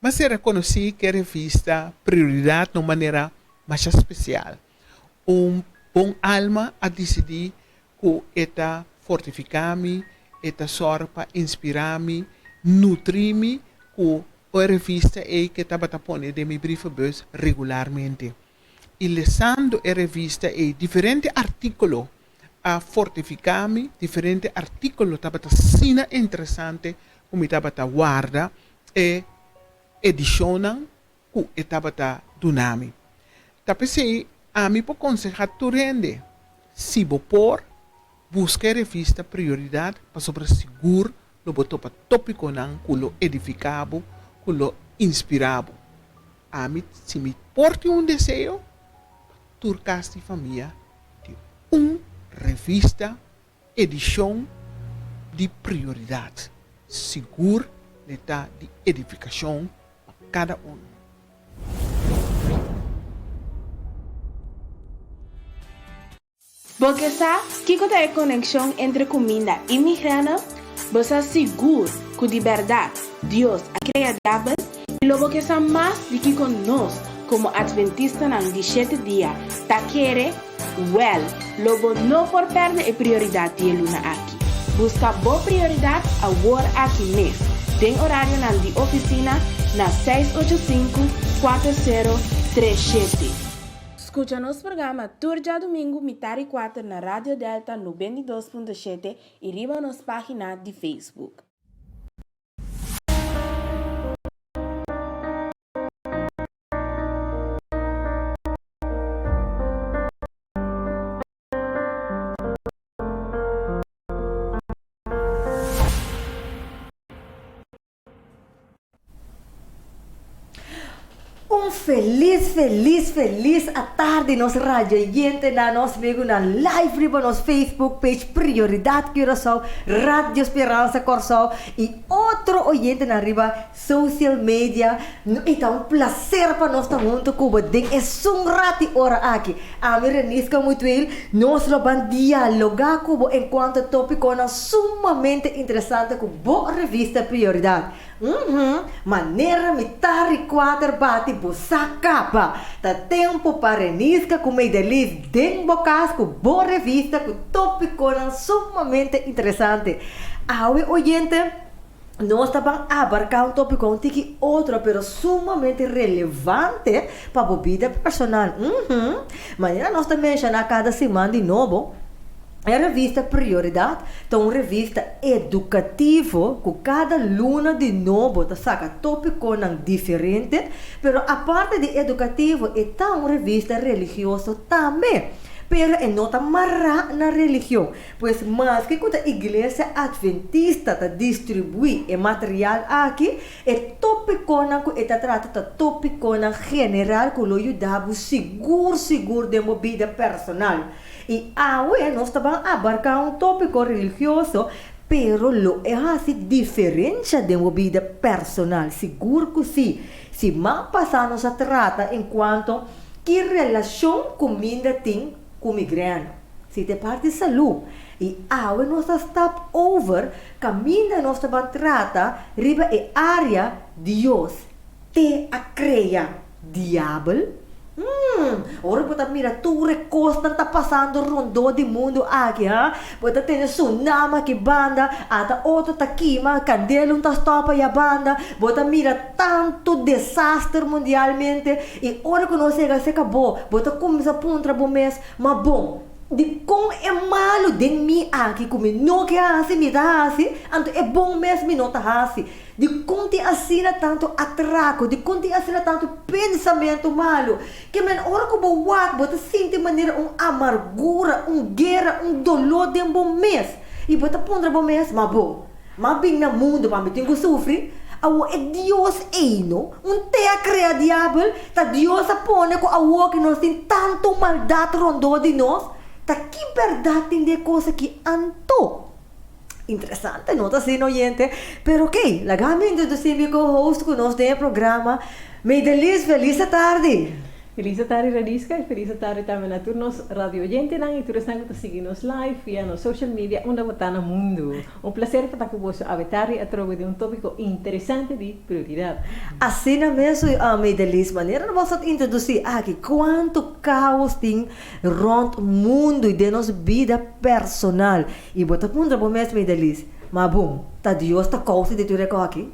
M'a sera konosí ku e revista Prioridat na un manera masha spesial. Un bon alma a disidí ku e ta fortifiká mi, e ta sòru pa inspirá mi, nutrí mi ku e revista ei ku e tabata pone den mi brievenbus regularmente. I lesando e revista ei, diferente artíkulo a fortifiká mi, diferente artíkulo tabata asina interesante ku mi tabata warda e edishonnan ku e tabata duna mi. Ta p'esei ami por konsehá tur hende, si bo por, buska e revista Prioridat pasobra sigur lo bo topa tópikonan ku lo edifiká bo, ku lo inspirá bo. Ami, si mi por tin un deseo, pa tur kas di famia tin un revista edishon di Prioridat. Sigur le ta di edifikashon pa kada unu. Bo ke sa kiko ta e konekshon entre kuminda i migrana? Bo sa sigur ku di bèrdat Dios a krea diabel? I lo bo ke sa mas di kiko nos komo Atventistanan di shete dia ta kere? Wèl, lo bo no por pèrdè e prioridat di e luna aki. Buska bo prioridat awor aki mes, den orarionan di ofisina na seis 85 40 37. Skucha nos programa tur djadumingu mitar i kuater na Radio Delta 92.7 i riba nos página di Facebook. Un felis felis felis atardi nos radioyentenan, nos migunan live riba nos Facebook page Prioridad Curaçao, Radio Speransa Kòrsou i otro oyentenan riba social media. E ta un placer pa nos ta hunto ku bo den esun rati ora aki. Ami Renisca Mutueel, nos lo ban dialoga ku bo enkuanto topikonan sumamente interesante ku bo revista Prioridad. Uhum, manera mi ta rikuater bati bo sa kaba. Ta tempu pa Renisca ku Meidelis den bo kas ku bo revista ku topikonan sumamente interesante. Awe oyente. Nos ta ban abarká un tópiko un tiki otro pero sumamente relevante pa bo bida personal. Uhum. Manera nos ta menshoná kada siman di nobo, e revista Prioridat ta un revista edukativo ku kada luna di nobo ta saka tópikonan diferente, pero aparte di edukativo e ta un revista religioso tambe. Pero e no ta mará na religion. Pues maske ku ta Iglesia Adventista ta distribuí e material aki, e tópikonan ku e ta trata ta tópikonan general ku lo yuda bo sigur sigur den bo bida personal. I awe nos ta ban abarká un tópiko religioso, pero lo e hasi diferensha den bo bida personal, sigur ku sí. Siman pasá nos a trata enkuanto ki relashon kuminda tin ku migrèna. Si ta e parti salú. I awe nos ta stap over kaminda nos ta ban trata riba e área Dios te a krea diabel. Hmm, ora bo ta mira tur e kosnan ta pasando rondó di mundu aki, ha? Bo ta tene tsunami aki banda, ata otro ta kima, kandela un ta stòp aya banda, bo ta mira tantu desaster mundialmente, i ora ku nos yega serka bo, bo ta kuminsá puntra bo mes, Ma bon, dikon e malu den mi aki ku mi no ke hasi, mi ta hasi, anto e bon mes mi no ta hasi? Dikon tin asina tantu atrako? Dikon tin asina tantu pensamentu malu? Ke men ora ku bo wak, bo ta sinti manera un amargura, un guera, un doló den bo mes. I bo ta puntra bo mes, Ma bon, m'a bin na mundu pa mi tin ku sufri? Awor e Dios ei no un te a krea diabel? Ta Dios a pone ku awor ku nos tin tantu maldat rondó di nos? Ta ki bèrdat tin den e kos aki anto? Interesante, no ta asina oyente? Pero okey, laga mi introdusí mi co-host ku nos den e programa, Meidelis, felis atardi! Felis atardi Radiska y felis atardi tambe na tur nos radio oyentenan y tur esnan cu ta sigui nos live via nos social media unda bo ta na mundo. Un placer pa ta cu boso awe tardi atrobe di un topico interesante di prioridad. Asina mes Medelis, manera nos a introduci aki cuanto caos tin rond mundo y den nos bida personal y bo ta puntra bo mes Medelis, ma bon, ta Dios ta causa di tur e cos aki?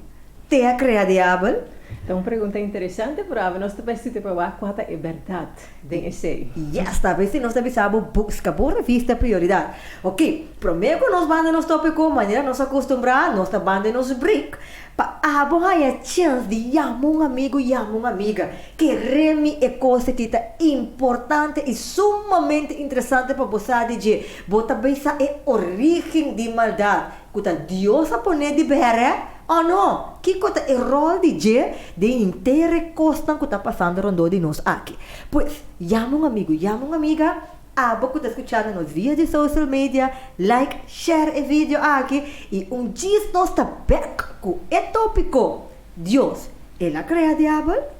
Te a crea diabel? Ta un pregunta interesante, pero awe nos ta bai studia pa wak cua ta e berdad den esey. Yes, ta bes si nos ta bisa bo busca bo revista Prioridad. Ok, prome cu nos banda nos topico, manera nos a custumbra, nos ta banda nos break pa abo haya chens di yama un amigo, yama un amiga. Kere mi e cos aki ta importante y sumamente interesante pa bo sa di dje. Bo ta bay sa e origen di maldad. Ku ta Dios a pon'é di bèrè o no? Kiko ta e ròl di dje den henter e kosnan ku ta pasando rondó di nos aki? Pues, yama un amigu, yama un amiga, abo ku ta skuchando nos via di social media, like, share e video aki i un djis nos ta bèk ku e tópiko, Dios, El a krea diabel?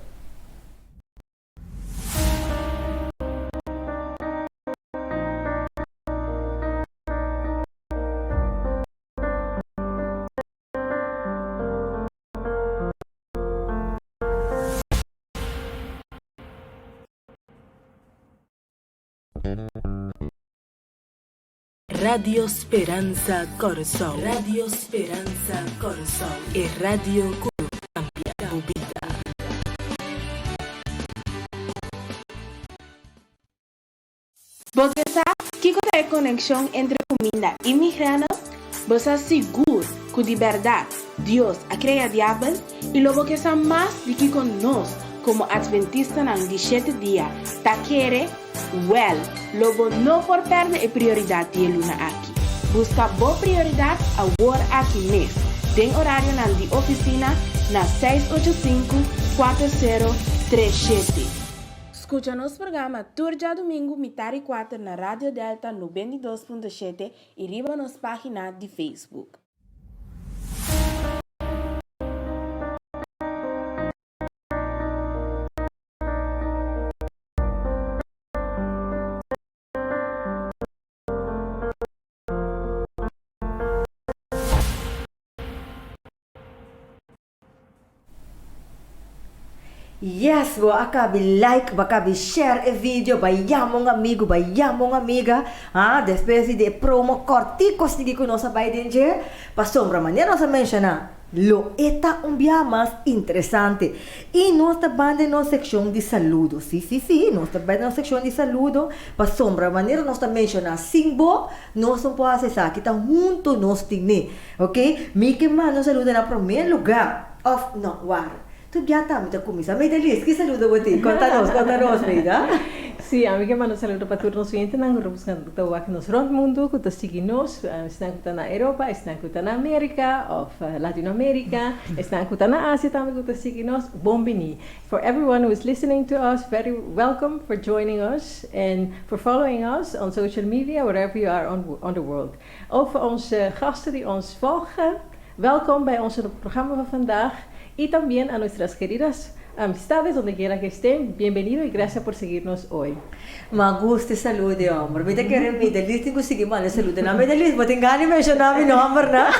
Radio Speransa Kòrsou Radio Speransa Kòrsou, e radio ku lo kambia bo bida. Bo ke sa kiko ta e konekshon entre kuminda i migrana? Bo sa sigur ku di bèrdat Dios a krea Diabel? I lo bo ke sa mas di kiko nos komo Atventistanan di shete dia ta kere? Wèl, lo bo no por pèrdè e prioridat di e luna aki. Buska bo prioridat awor aki mes, den orarionan di ofisina na seis 85 40 37. Skucha nos programa tur djadumingu mitar i kuater na Radio Delta 92.7 i riba nos página di Facebook. Yes bo a kabi like bo a kabi share e video bai yama un amigo bai yama un amiga ha despues di e promo kortiko sigui ku nos a bai den dje pasobra manera nos a menshona lo e ta un bia mas interesante i nos ta ban den nos sekshon di saludo si si si nos ta bai den nos sekshon di saludo pasobra manera nos ta menshona sin bo nos no por hasi esaki ta hunto nos tine ok mi ke manda un saludo na prome luga of no wara Tur bia ta mi ta cuminsa. Meida Liz, ki saludo bo tin? Conta nos, conta nos, Meida. Sí, ami ke manda un saludo pa tur nos oyentenan ku ta busca ku ta wak nos rond mundu, ku ta sigui nos, esnan ku ta na Europa, esnan ku ta na America of Latinoamerica, esnan ku ta na Asia tambe ku ta sigui nos, bon bini. For everyone who is listening to us, very welcome for joining us and for following us on social media wherever you are on on the world. Ook voor onze gasten die ons volgen, welkom bij ons programma van vandaag y también a nuestras queridas amistades donde quiera que estén, bienvenido y gracias por seguirnos hoy. Ma gusta e saludo e homber. Mi ta kere Midelis tin ku sigui manda e saludo na Midelis. Bo tin gana di menshoná mi nomber na.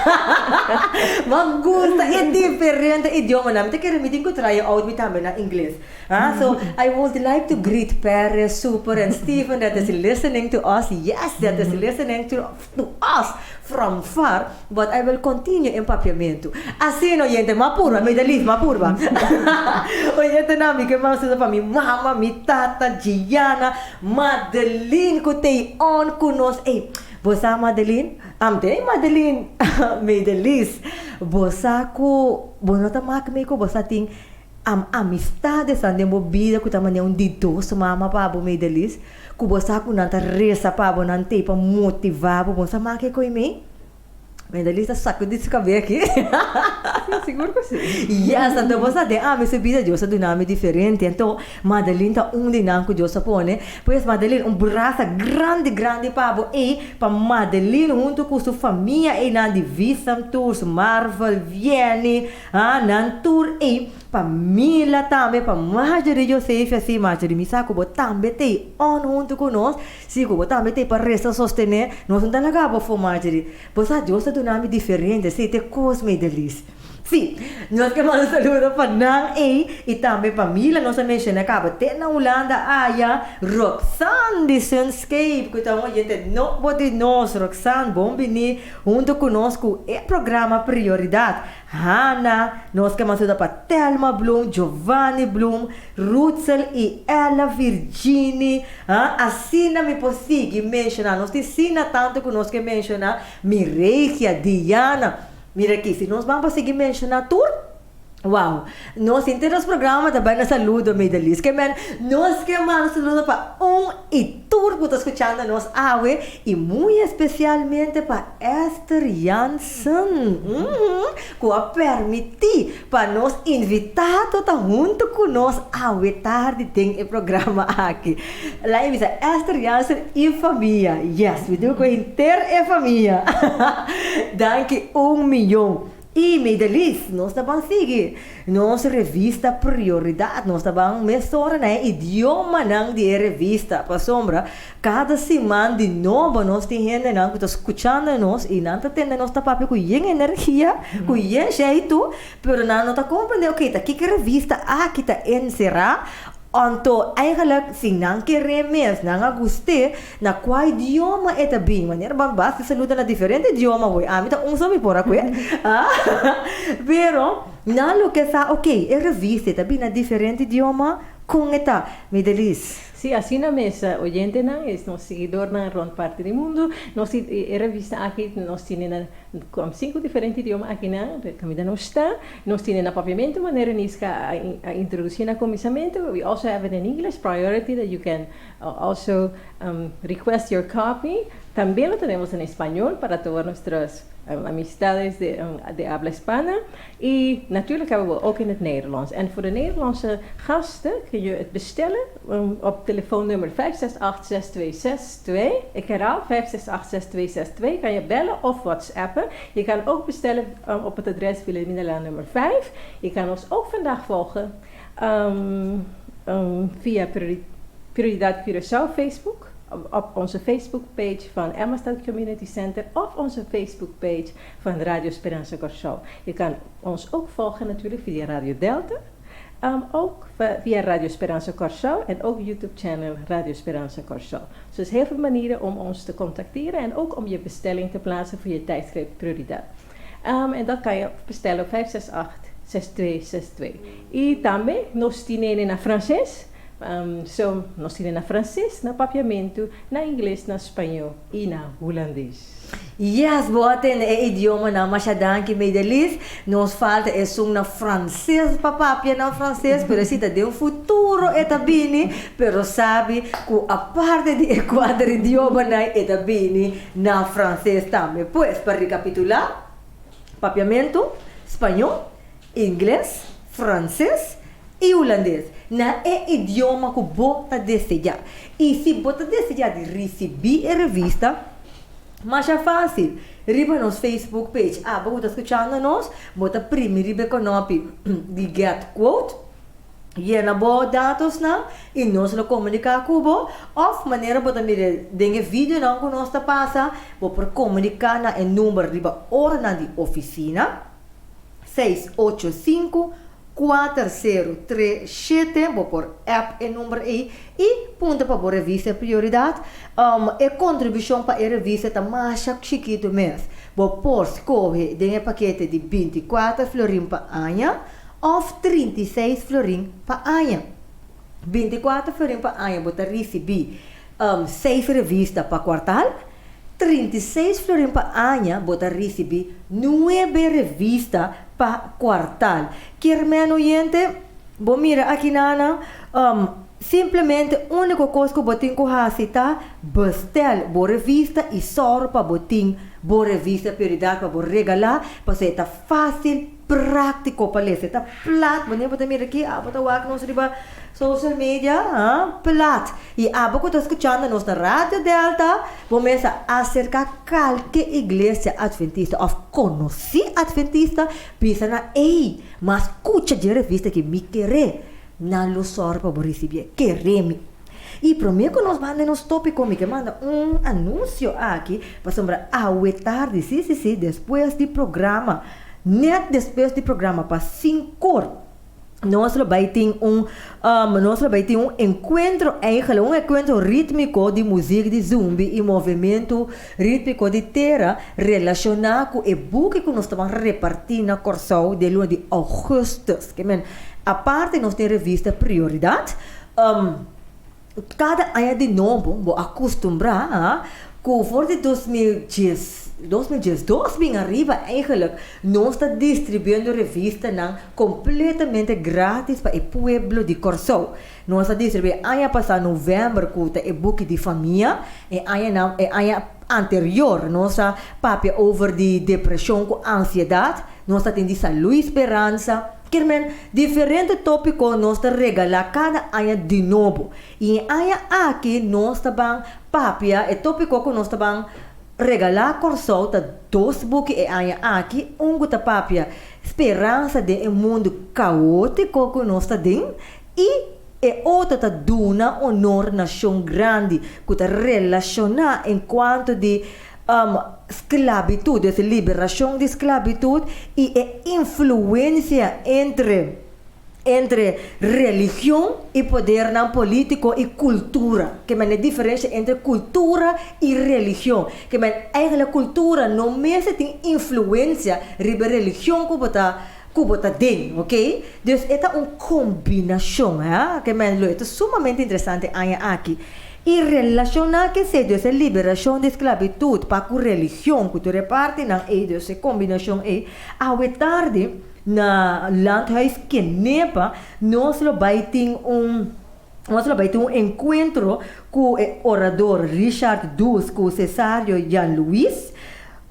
Ma gusta e diferente idiomanan. Mi ta kere mi tin ku try out mi tambe na ingles. Ah, so I would like to greet Perez, Super and Steven that is listening to us. Yes, that is listening to to us from far, but I will continue in Papiamentu. Asina, oyente, m'a purba, mi ta lief, m'a purba. Oyentenan, mi ke manda saludo pa mi mama, mi tata, Gianna, Madeline ku t'ei on ku nos. Ey, bo sa Madeline? Am t'ei Madeline, Medelis, bo sa ku bo no ta mak mi ku bo sa tin am amistadesnan den bo bida ku ta manera un di dos mama pa bo, Medelis? Ku bo sa ku nan ta resa pa bo, nan t'ei pa motivá bo, bo sa make koe mei? Medelis ta sakudí su kabes aki. Sí, sigur ku sí. Yes, anto bo sa den ami su bida Dios a duna mi diferente. Anto Madeline ta un di nan ku Dios a pone. Pues Madeline, un brasa grandi grandi pa bo ei, pa Madeline huntu ku su famia einan di Visam Tours, Marvel, Vieni, ah, nan tur ei. Pa Mila tambe, pa Marjorie Josefia, sí Marjorie mi sa ku bo tambe t'ei on huntu ku nos, sí ku bo tambe t'ei pa resa sostené nos, no ta laga bo afó Marjorie. Bo sa Dios ta duna mi diferente, sí te kos mi delis. Sí, nos ke manda saludo pa nan ei i tambe pa Mila nos a menshoná kaba te na Hulanda aya, Roxanne di Sunscape ku ta un oyente nobo di nos. Roxanne, bon bini huntu ku nos ku e programa Prioridat. Hanna, nos ke manda saludo pa Thelma Bloem, Giovanni Bloem, Rutsel i Ella Virgini. Ha, asina mi por sigui menshoná. Nos tin sina tantu ku nos ke menshoná, Miregia, Diana. Mira aki, si nos ban pa sigui menshoná tur, wow, nos henter nos programa ta bai na saludo, Medelis. Ke men, nos ke manda saludo pa un i tur ku ta skuchando nos awe, i muy espesialmente pa Esther Jansen, uhmm, ku a permití pa nos invitado ta huntu ku nos awe tardi den e programa aki. Laat mi bisa Esther Jansen y famia. Yes, mi tin ku henter e famia. Danki un miyon. Y Medelis, nos ta ban sigui nos revista Prioridad. Nos ta ban mesora na e idiomanan di e revista. Pasobra kada siman di nobo nos tin hendenan ku ta skuchando nos y nan ta tende nos ta papia ku yen energia, ku yen sheitu, pero nan no ta komprende, ok, ta kiko e revista aki ta enserá. Anto, eigenlijk, si nan kere mes, nan a gust'é, na kua idioma e ta bin? Manera ban basta saluda na diferente idioma hoy. Ami ta un so mi por a kue. Pero, nan lo ke sa, ok, e revista e ta bin na diferente idioma, kon e ta? Midelis. Sí, asina mes, oyentenan, es nos siguidornan rond parti di mundu, nos tin e revista aki, nos tine na Ku sinku diferente idioma akinan kaminda nos ta. Nos tine na Papiamentu manera Niska a introdusí na kuminsamentu. We also have it in English, priority that you can also request your copy. También lo tenemos en español para todas nuestras amistades de habla hispana. Y natuurlijk hebben we ook in het Nederlands. En voor de Nederlandse gasten kun je het bestellen op telefoonnummer 568 6262. Ik herhaal, 568 6262 kan je bellen of whatsappen. Je kan ook bestellen op het adres Wilhelminalaan nummer 5. Je kan ons ook vandaag volgen via Prioridad Curaçao Facebook, op onze Facebook page van Emmastad Community Center of onze Facebook page van Radio Speransa Kòrsou. Je kan ons ook volgen natuurlijk via Radio Delta, ook via Radio Speransa Kòrsou en ook YouTube channel Radio Speransa Kòrsou. Dus heel veel manieren om ons te contacteren en ook om je bestelling te plaatsen voor je tijdschrift Prioridad. En dat kan je bestellen op 568 6262. Y tambe nos tin na Franses. So, nos tin na Franses, na Papiamentu, na Ingles, na Spañó i na Hulandes. Yes, bo a tende e idiomanan. Masha danki, Medelis. Nos falta esun na franses pa papia na franses, pero esei ta den futuro e ta bini. Pero sabi ku aparte di e kuater idiomanan e ta bini na franses tambe. Pues, pa rekapitulá, Papiamentu, Spañó, Ingles, Franses i Hulandes, na e idioma ku bo ta deseá. I si bo ta deseá di risibí e revista, masha fásil, riba nos Facebook page. Abo ku ta skuchando nos, bo ta primi riba e konopi di Get Quote, yena bo datosnan i nos lo komuniká ku bo. Òf manera bo ta mira den e videonan ku nos ta pasa, bo por komuniká na e number riba oranan di ofisina. 6 ocho sinku kuater sero tres shete bo por app e number ei i punta pa bo revista e prioridat. E kontribushon pa e revista ta masha chikitu mes. Bo por skohe den e pakete di 24 florin pa aña òf 36 florin pa aña. 24 florin pa aña bo ta risibí seis revista pa kuartal. 36 florin pa aña bo ta risibí nuebe revista pa kuartal. Kier men oyente, bo mira aki nana, simplemente úniko kos ku bo tin ku hasi ta bestel bo revista i sòru pa bo tin bo revista Prioridad pa bo regalá, pasobra e ta fásil. práktiko pa lesa. E ta plat, manera bo ta mira aki, abo ta wak nos riba social media, ha, plat. I abo ku ta skuchando nos na Radio Delta, bo mes a aserká kalke iglesia adventista òf konosí adventista, bisa nan, Ey, m'a skucha dje revista aki, mi kere. Nan lo sòru pa bo risibié. Kere mi. I promé ku nos banda nos tópiko, mi ke manda un anunsio aki, pasobra awe tardi, sí, sí, sí, despues di programa, nèt despues di programa pa sinkor, nos lo bai tin un, nos lo bai tin un enkuentro eigenlijk, un enkuentro rítmiko di muzik di zumbi i movementu rítmiko di tera relashoná ku e buki ku nos ta ban repartí na Kòrsou den luna di ougùstùs. Ke men, aparte nos tin revista Prioridat, kada aña di nobo bo a kustumbrá ku for di 2010, 2012 bin ariba eigenlijk nos ta distribuyendo revistanan kompletamente gratis pa e pueblo di Kòrsou. Nos a distribuí aña pasá novèmber ku ta e buki di famia, e añanan e aña anterior nos a papia over di depreshon ku ansiedat, nos ta tin di salú i speransa. Kier men, diferente tópiko nos ta regalá kada aña di nobo. I e aña aki nos ta ban papia, e tópiko ku nos ta ban regalá Kòrsou ta dos buki e aña aki, un ku ta papia speransa den e mundu kaótiko ku nos ta den I e otro ta duna honor na Shon Grandi ku ta relashoná en kuanto di sklabitut, dus liberashon di sklabitut i e influensia entre entre religion i podernan polítiko i kultura. Ke men e diferensha entre kultura i religion. Ke men eigentlik kultura no mester tin influensia riba e religion ku bo ta ku bo ta den, ok? Dus e ta un kombinashon, ha? Ke men lo e ta sumamente interesante aña aki. I relashoná ku esei, dus e liberashon di sklabitut pa ku religion, ku tur e partinan ei, dus e kombinashon ei, awe tardi na Landhuis Kenepa nos lo bai tin un nos lo bai tin un enkuentro ku e orador Richard Does ku Cesario Jan Luis,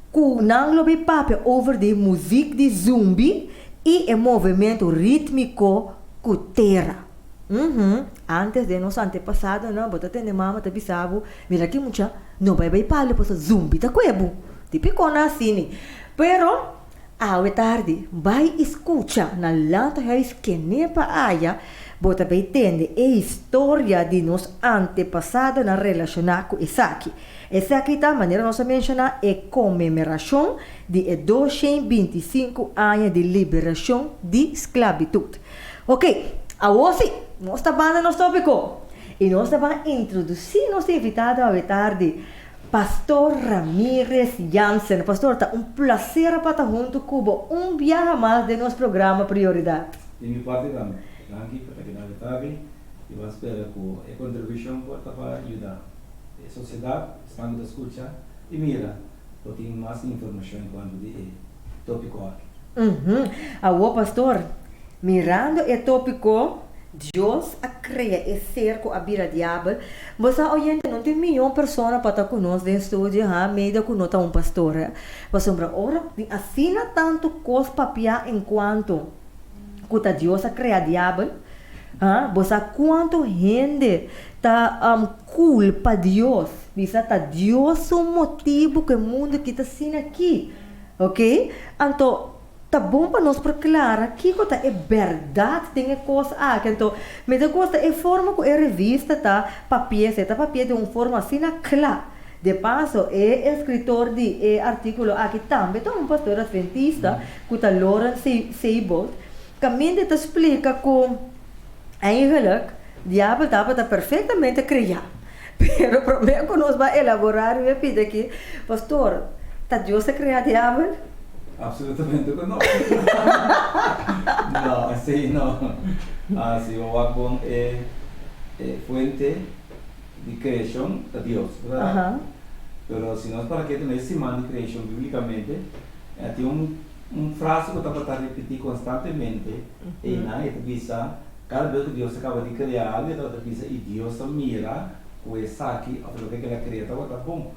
Ku nan lo bin papia over di muzik di zumbi i e movementu rítmiko ku tera. Uhum, antes den nos antepasadonan bo ta tende mama ta bisa bo, mira ki mucha, no bai bai pali pasobra zumbi ta kue bo. Tipiko nan asini. Pero awe tardi bai i skucha na Landhuis Kenepa aya bo ta bai tende e historia di nos antepasadonan relashoná ku esaki. Esaki ta, manera nos a menshoná, e konmemerashon di e 225 aña di liberashon di sklabitut. Oke, awor sí, nos ta banda nos tópiko i nos ta ban introdusí nos invitado awe tardi, Pastor Ramirez Jansen. Pastor, ta un plaser pa ta huntu ku bo un biaha mas den nos programa Prioridat. Di mi parti tambe, danki pa ta keda awe tardi i bo a spera ku e kontribushon por ta pa yuda. E sosiedat, esnan ku ta skucha i mira, por tin mas informashon enkuanto di e tópiko aki. Awor, pastor, mirando e tópiko, Dios a krea e ser ku a bira diabel, bo sa oyente no tin mion persona pa ta ku nos den studio, ha, medio ku no ta un pastor, eh. Pasobra ora tin asina tantu kos papiá enkuanto ku ta Dios a krea diabel, ha, bo sa kuantu hende Ta culpa Dios, bisa ta Dios su motibu cu e mundo aki ta asina aki, ok? Anto ta bon pa nos por clara kico ta e berdad den e cos aki, anto mi ta gusta e forma cu e revista ta papia, esey ta papia den un forma asina cla, de paso e escritor di e articulo aki tambe ta un pastor adventista cu ta Lawrence Seibold, caminda e ta splica cu eigenlijk. Diabel tabata perfectamente creá. Pero promé cu nos bai elaborá riba e pida aki, Pastor, ta Dios a crea diabel? Absolutamente cu no. No, esey no. Si bo wak bon e fuente di creacion ta Dios, berdad? Pero si nos para ketu na e siman di creacion biblicamente, tin un frase cu tabata ripiti constantemente, eynan e ta bisa, Kada bes ku Dios a kaba di krea algu, e tabata bisa, I Dios a mira ku esaki òf loke ku el a krea tabata bon.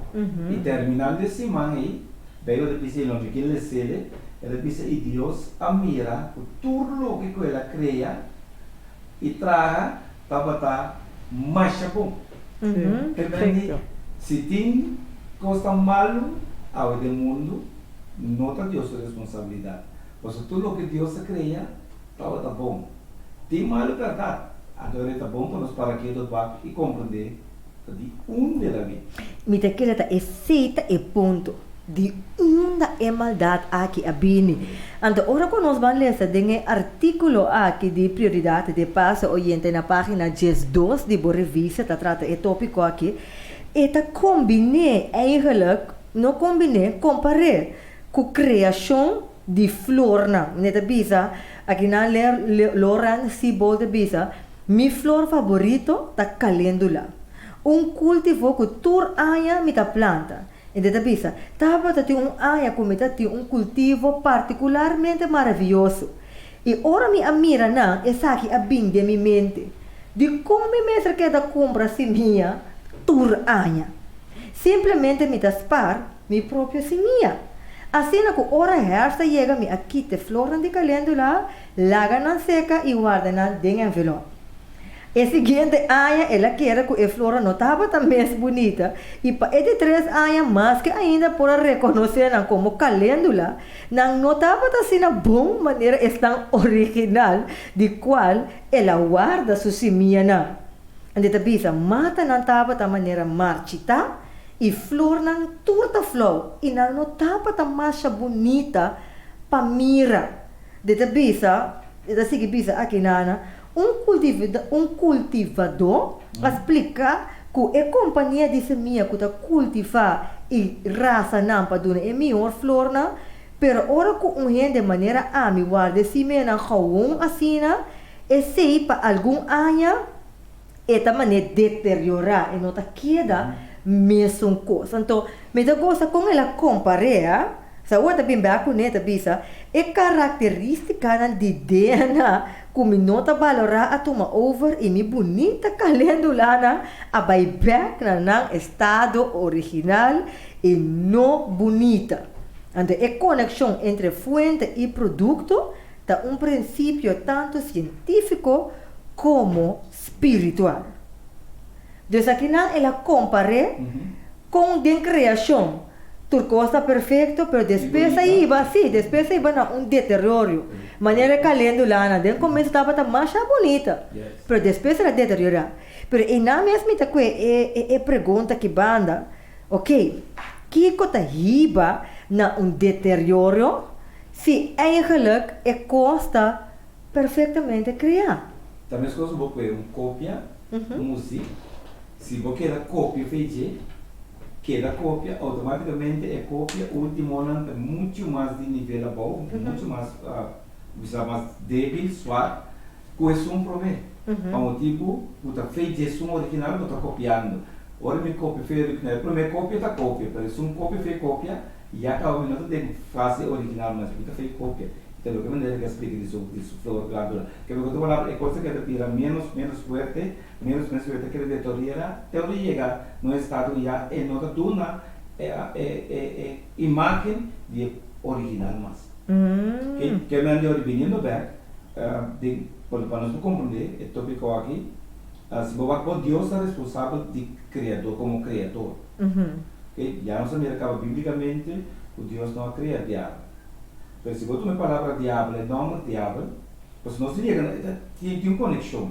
I terminando e siman ei, Beibel ta bisa i lo mi ke les'e, e ta bisa, I Dios a mira ku tur loke ku el a krea i traha tabata masha bon. Te men di, si tin kos ta malu awe den mundu, no ta Dios su responsabilidat, pasobra tur loke Dios a krea tabata bon. Tin malu bèrdat, anto e ta bon pa nos para ketu wak i komprendé Ta di unda el a bin? Mi ta kere ta esei ta e punto, di unda e maldat aki a bini. Anto ora ku nos ban lesa den e artíkulo aki di Prioridat de Paso Oyente na página 12 di bo revista ta trata e tópiko aki, e ta kombiné eigenlijk, no kombiné, kompar'é ku kreashon di flornan. Ne ta bisa, akinan Loran Siebold ta bisa, Mi flor faborito ta kalendula, un kultivo ku tur aña mi ta planta. E ta bisa, Tabata tin un aña ku mi ta tin un kultivo partikularmente maravioso. I ora mi a mira nan, esaki a bin den mi mente, Dikon mi mester keda kumpra simia tur aña? Simplemente mi ta spar mi propio simia. Asina ku ora hèrfst a yega mi a kita e flornan di kalendula, Laga nan seka i warda nan den envelop. E siguiente aña el a kere ku e flora no tabata mes bunita i pa e di tres aña maske ainda por a rekonosé nan komo kalendula, nan no tabata asina bon manera esnan original di kual el a warda su simianan. Ende ta bisa matanan tabata manera marchitá i flornan tur ta flou i nan no tabata masha bunita pa mira. De ta bisa, e ta sigui bisa aki nana, un un kultivadó a splika ku e kompania di semia ku ta kultivá i rasa nan pa duna e mihor flornan, pero ora ku un hende manera ami warda e simianan gawon asina, esei pa algun aña e ta manera deteriorá, e no ta keda mesun kos. Anto, mi ta gosa kon el a kompar'é, Saúl ta bin bek kuné ta bisa, E karakterístikanan di DNA ku mi no ta balorá a tuma over i mi bunita kalendulanan a bai bek na nan estado original i no bunita. Anto e konekshon entre fuente i produkto ta un prinsipio tantu sientífiko komo spiritual. Dus akinan el a kompar'é kon den kreashon tur kos ta perfekto, pero despues a hiba, sí, despues a hiba na un deteriorio. Manera e kalendulanan den komienso tabata masha bunita, pero despues el a deteriorá. Pero einan mes mi ta kue e e pregunta aki banda, oké, kiko ta hiba na un deteriorio si eigenlijk e kos ta perfectamente kreá. Ta meskos ku bo kue un kopia, un muzik, si bo keda kopia fe dje, keda kopia, outomátikamente e kopia últimonan ta muchu mas di nivel abou, muchu mas, bisa mas débil, swak, ku esun promé. Pa motibu ku ta fe dje esun original bo ta kopiando. Ora mi kopia fe original, e promé kopia ta kopia, pero esun kopia fe kopia, ya kaba mi no ta den fase original mas, mi ta fe kopia. Ta loke manera ke a splika di su di su flor glandula. Ke loke otro palabra e cosa ke ta bira menos menos fuerte, menos menos fuerte ke ta deteriora te ora yega na un estado ku ya e no ta duna e e e e imagen di e original mas. Ke ke men di ora biniendo bek den pa pa nos por komprende e topiko aki si bo wak bo Dios ta responsabel di kreador komo kreador. Ke ya nos a mira kaba biblikamente ku Dios no a krea diabel. Pero si bo tuma e palabra diabel, e nòmber diabel, pasobra nos ta yega na, e ta tin tin un konekshon.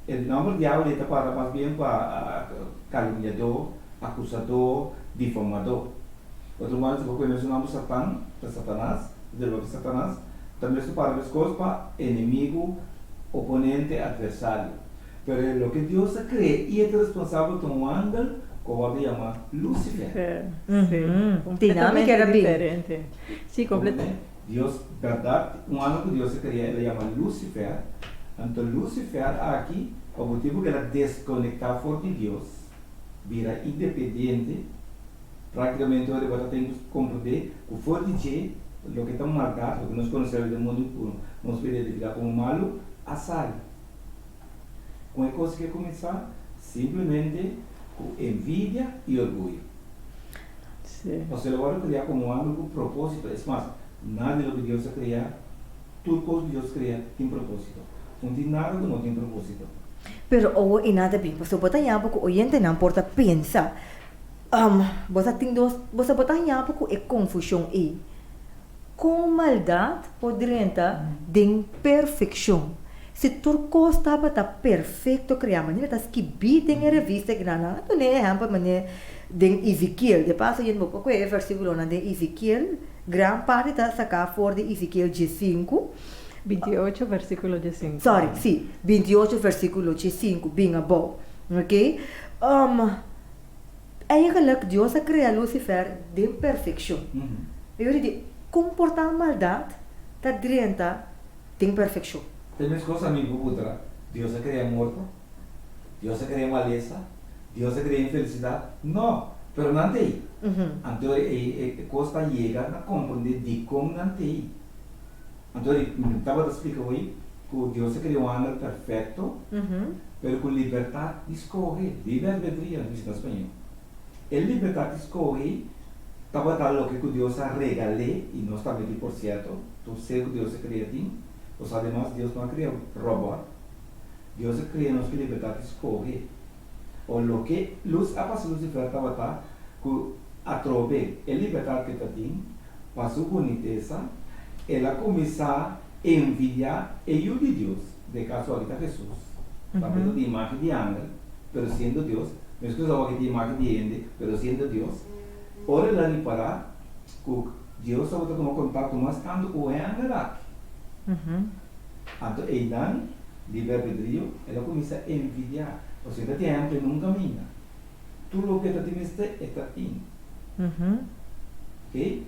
E nòmber diabel ei ta para mas bien pa kalumniadó, akusadó, difamadó. Otro modo, si bo pone su nòmber Satan, ta Satanas, ta deriva di Satanas, ta mes para meskos pa enemigu, oponente, atversario. Pero e loke Dios a krea i e ta responsabel ta un angel ku a wòrdu yamá Lucifer. Sí, completamente diferente. Sí, completamente. Dios, bèrdat, un angel ku Dios a krea el a yama Lucifer. Anto Lucifer aki, pa motibu ku el a deskonektá for di Dios, bira independiente, práktikamente ora e bo ta ten ku komprendé ku for di dje loke ta maldat, loke nos konosé awe den mundu ku nos por identifiká komo malu, a sali. Kon e kos ke kuminsá? Simplemente ku envidia i orguyo. Pasobra el a wòrdu kreá komo un angel ku propósito. Es mas, nada di loke Dios a kreá, tur kos ku Dios krea tin propósito. No tin nada ku no tin propósito. Pero owo i nada bin, pasobra bo ta haña bo ku oyentenan por ta pensa, Bo sa tin dos, bo sa bo ta haña bo ku e konfushon ei. Kon maldat por drenta den perfekshon? Si tur kos tabata perfekto kreá, manera ta skibí den e revista ku nan a duna e ehèmpel manera den Ezekiel. De paso yen bo por kohe e versíkulonan den Ezekiel, gran parti ta saká for di Ezekiel diesinku. Binti ocho versíkulo diesinku. Sorry, sí, binti ocho versíkulo diesinku bin abou. Oké. Eigenlijk Dios a krea Lucifer den perfekshon. E ora di kon por ta maldat ta drenta den perfekshon? Ta e mes kos ami ku putra, Dios a krea morto? Dios a krea malesa? Dios a krea infelisidat? No! Pero nan ta ei. Anto e e kos ta yega na komprende dikon nan ta ei. Anto mi tabata splika hoy ku Dios a krea un angel perfekto, pero ku libertat di skohe, libre albedrio nan ta bisa na spañó. E libertat di skohe tabata loke ku Dios a regal'é, i nos tambe tin por sierto, tur ser ku Dios a krea tin, pasobra ademas Dios no a krea robòt, Dios a krea nos ku libertat di skohe. O loke lus a pasa Lucifer tabata ku atrobe e libertat ku e ta tin, Pa su bunitesa, el a kuminsá envidiá e Yu di Dios, den e kaso aki ta Hesus. Tambe ta tin imágen di angel, pero siendo Dios, meskos awor aki tin imágen di hende, pero siendo Dios. Ora el a ripará ku Dios tabata tuma kontakto mas tantu ku e angel aki, anto einan, liber albedrio, el a kuminsá envidiá, pasobra e ta tin hèmpel nunka minda. Tur loke e ta tin mester, e ta tin. Oké?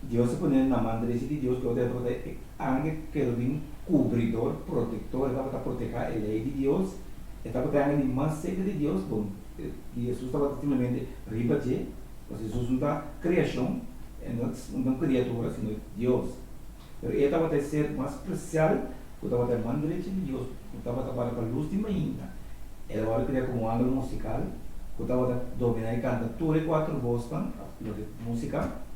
Dios a pone na man drechi di Dios, ku e tabata e angel kerubin kubridor, protektor, e tabata protehá e lei di Dios, e tabata e angel di mas serka di Dios, bon, di Hesus tabata simplemente riba dje, pasobra Hesus no ta kreashon, e no ta un kriatura, sino Dios. Pero e tabata e ser mas spesial ku tabata e man drechi di Dios, ku tabata para pa lus di mainta. El a wòrdu kria komo un angel musikal ku tabata dominá i kanta tur e kuater bosnan, loke músika.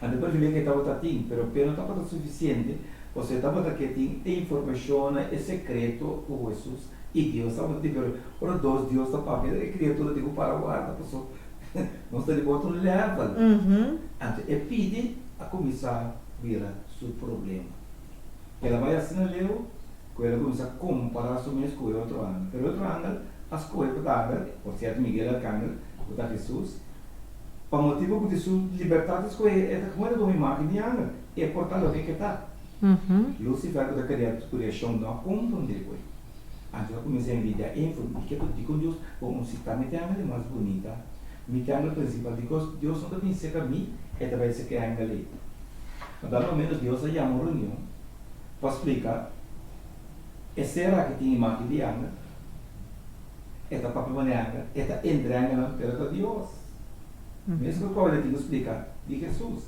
Anto e privilegio e tabata tin, pero p'e no tabata sufisiente, pasobra e tabata ke tin e informashonnan, e sekreto ku Hesus i Dios tabata tin. Pero ora dos Dios ta papia, e kriatura tin ku para warda, pasobra Nos ta riba otro level. Anto e pidi a kuminsá bira su problema. El a bai asina leu ku el a kuminsá kompará su mes ku e otro angel. Pero e otro angel a skohe pa ta angel, por sierto Miguel Arkangel, ku ta Hesus, pa motibu ku di su libertat di skohe e ta kome ta tuma imágen di angel. E por ta loke ke ta. Lucifer ku ta krea kreashon no a komprondé ku e. Anto a kuminsá envidiá Eva, di ke dikon Dios bo un si ta mi triangel e mas bunita, mi triangel prinsipal, dikos Dios no ta bin serka mi, e ta bai serka e angel ei. Na dado momento Dios a yama un reunion pa splika e ser aki tin imágen di angel, e ta papia manera angel, e ta entre angelnan, pero ta Dios. Mes ku Pablo tin ku splika di Hesus,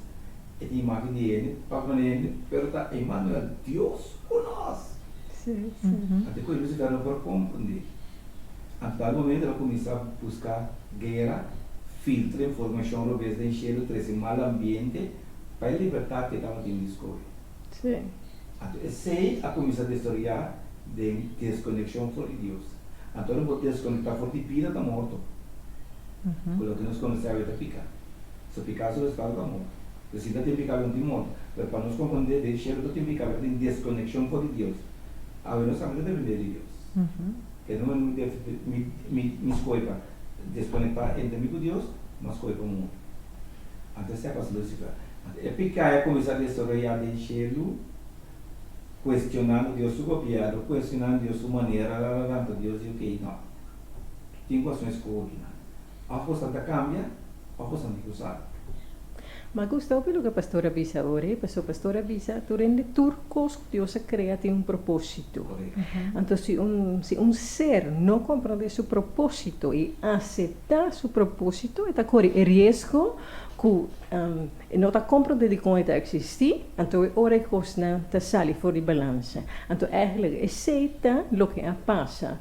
e tin imágen di hende, papia manera hende, pero ta Emanuel, Dios ku nos. Anto ku e Lucifer no por komprendé. Anto dal momento el a kuminsá buska guera, filtra informashon robes den shelu, trese mal ambiente pa e libertat ku e tabatin di skohe. Anto esei a kuminsá desaroyá den deskonekshon for di Dios. Anto ora bo deskonektá for di bida ta morto. Ku loke nos konosé awe ta piká. So piká su resultado ta morto. Pero si ta tin piká lo no tin morto. Pero pa nos komprondé den shelu ta tin piká pero tin deskonekshon for di Dios. Awe nos tambe ta dependé di Dios. Ke no mi mi mi mi skohe pa deskonektá entre mi ku Dios, m'a skohe pa muri. Anto esei a pasa Lucifer. Anto e piká a kuminsá desaroyá den shelu, kuestionando Dios su gobièrnu, kuestionando Dios su manera, la la la, anto Dios di okey no, tin ku hasi un eskoho kinan. Òf boso ta kambia òf boso no tin ku sa. Ma gusta hopi loke pastor a bisa awor e, pasobra pastor a bisa tur hende tur kos ku Dios a krea tin un propósito. Anto si un si un ser no komprondé su propósito i aseptá su propósito e ta kore e riesgo. ku e no ta komprondé dikon e ta eksistí, anto e ora e kosnan ta sali for di balansa. Anto eigentlik esei ta loke a pasa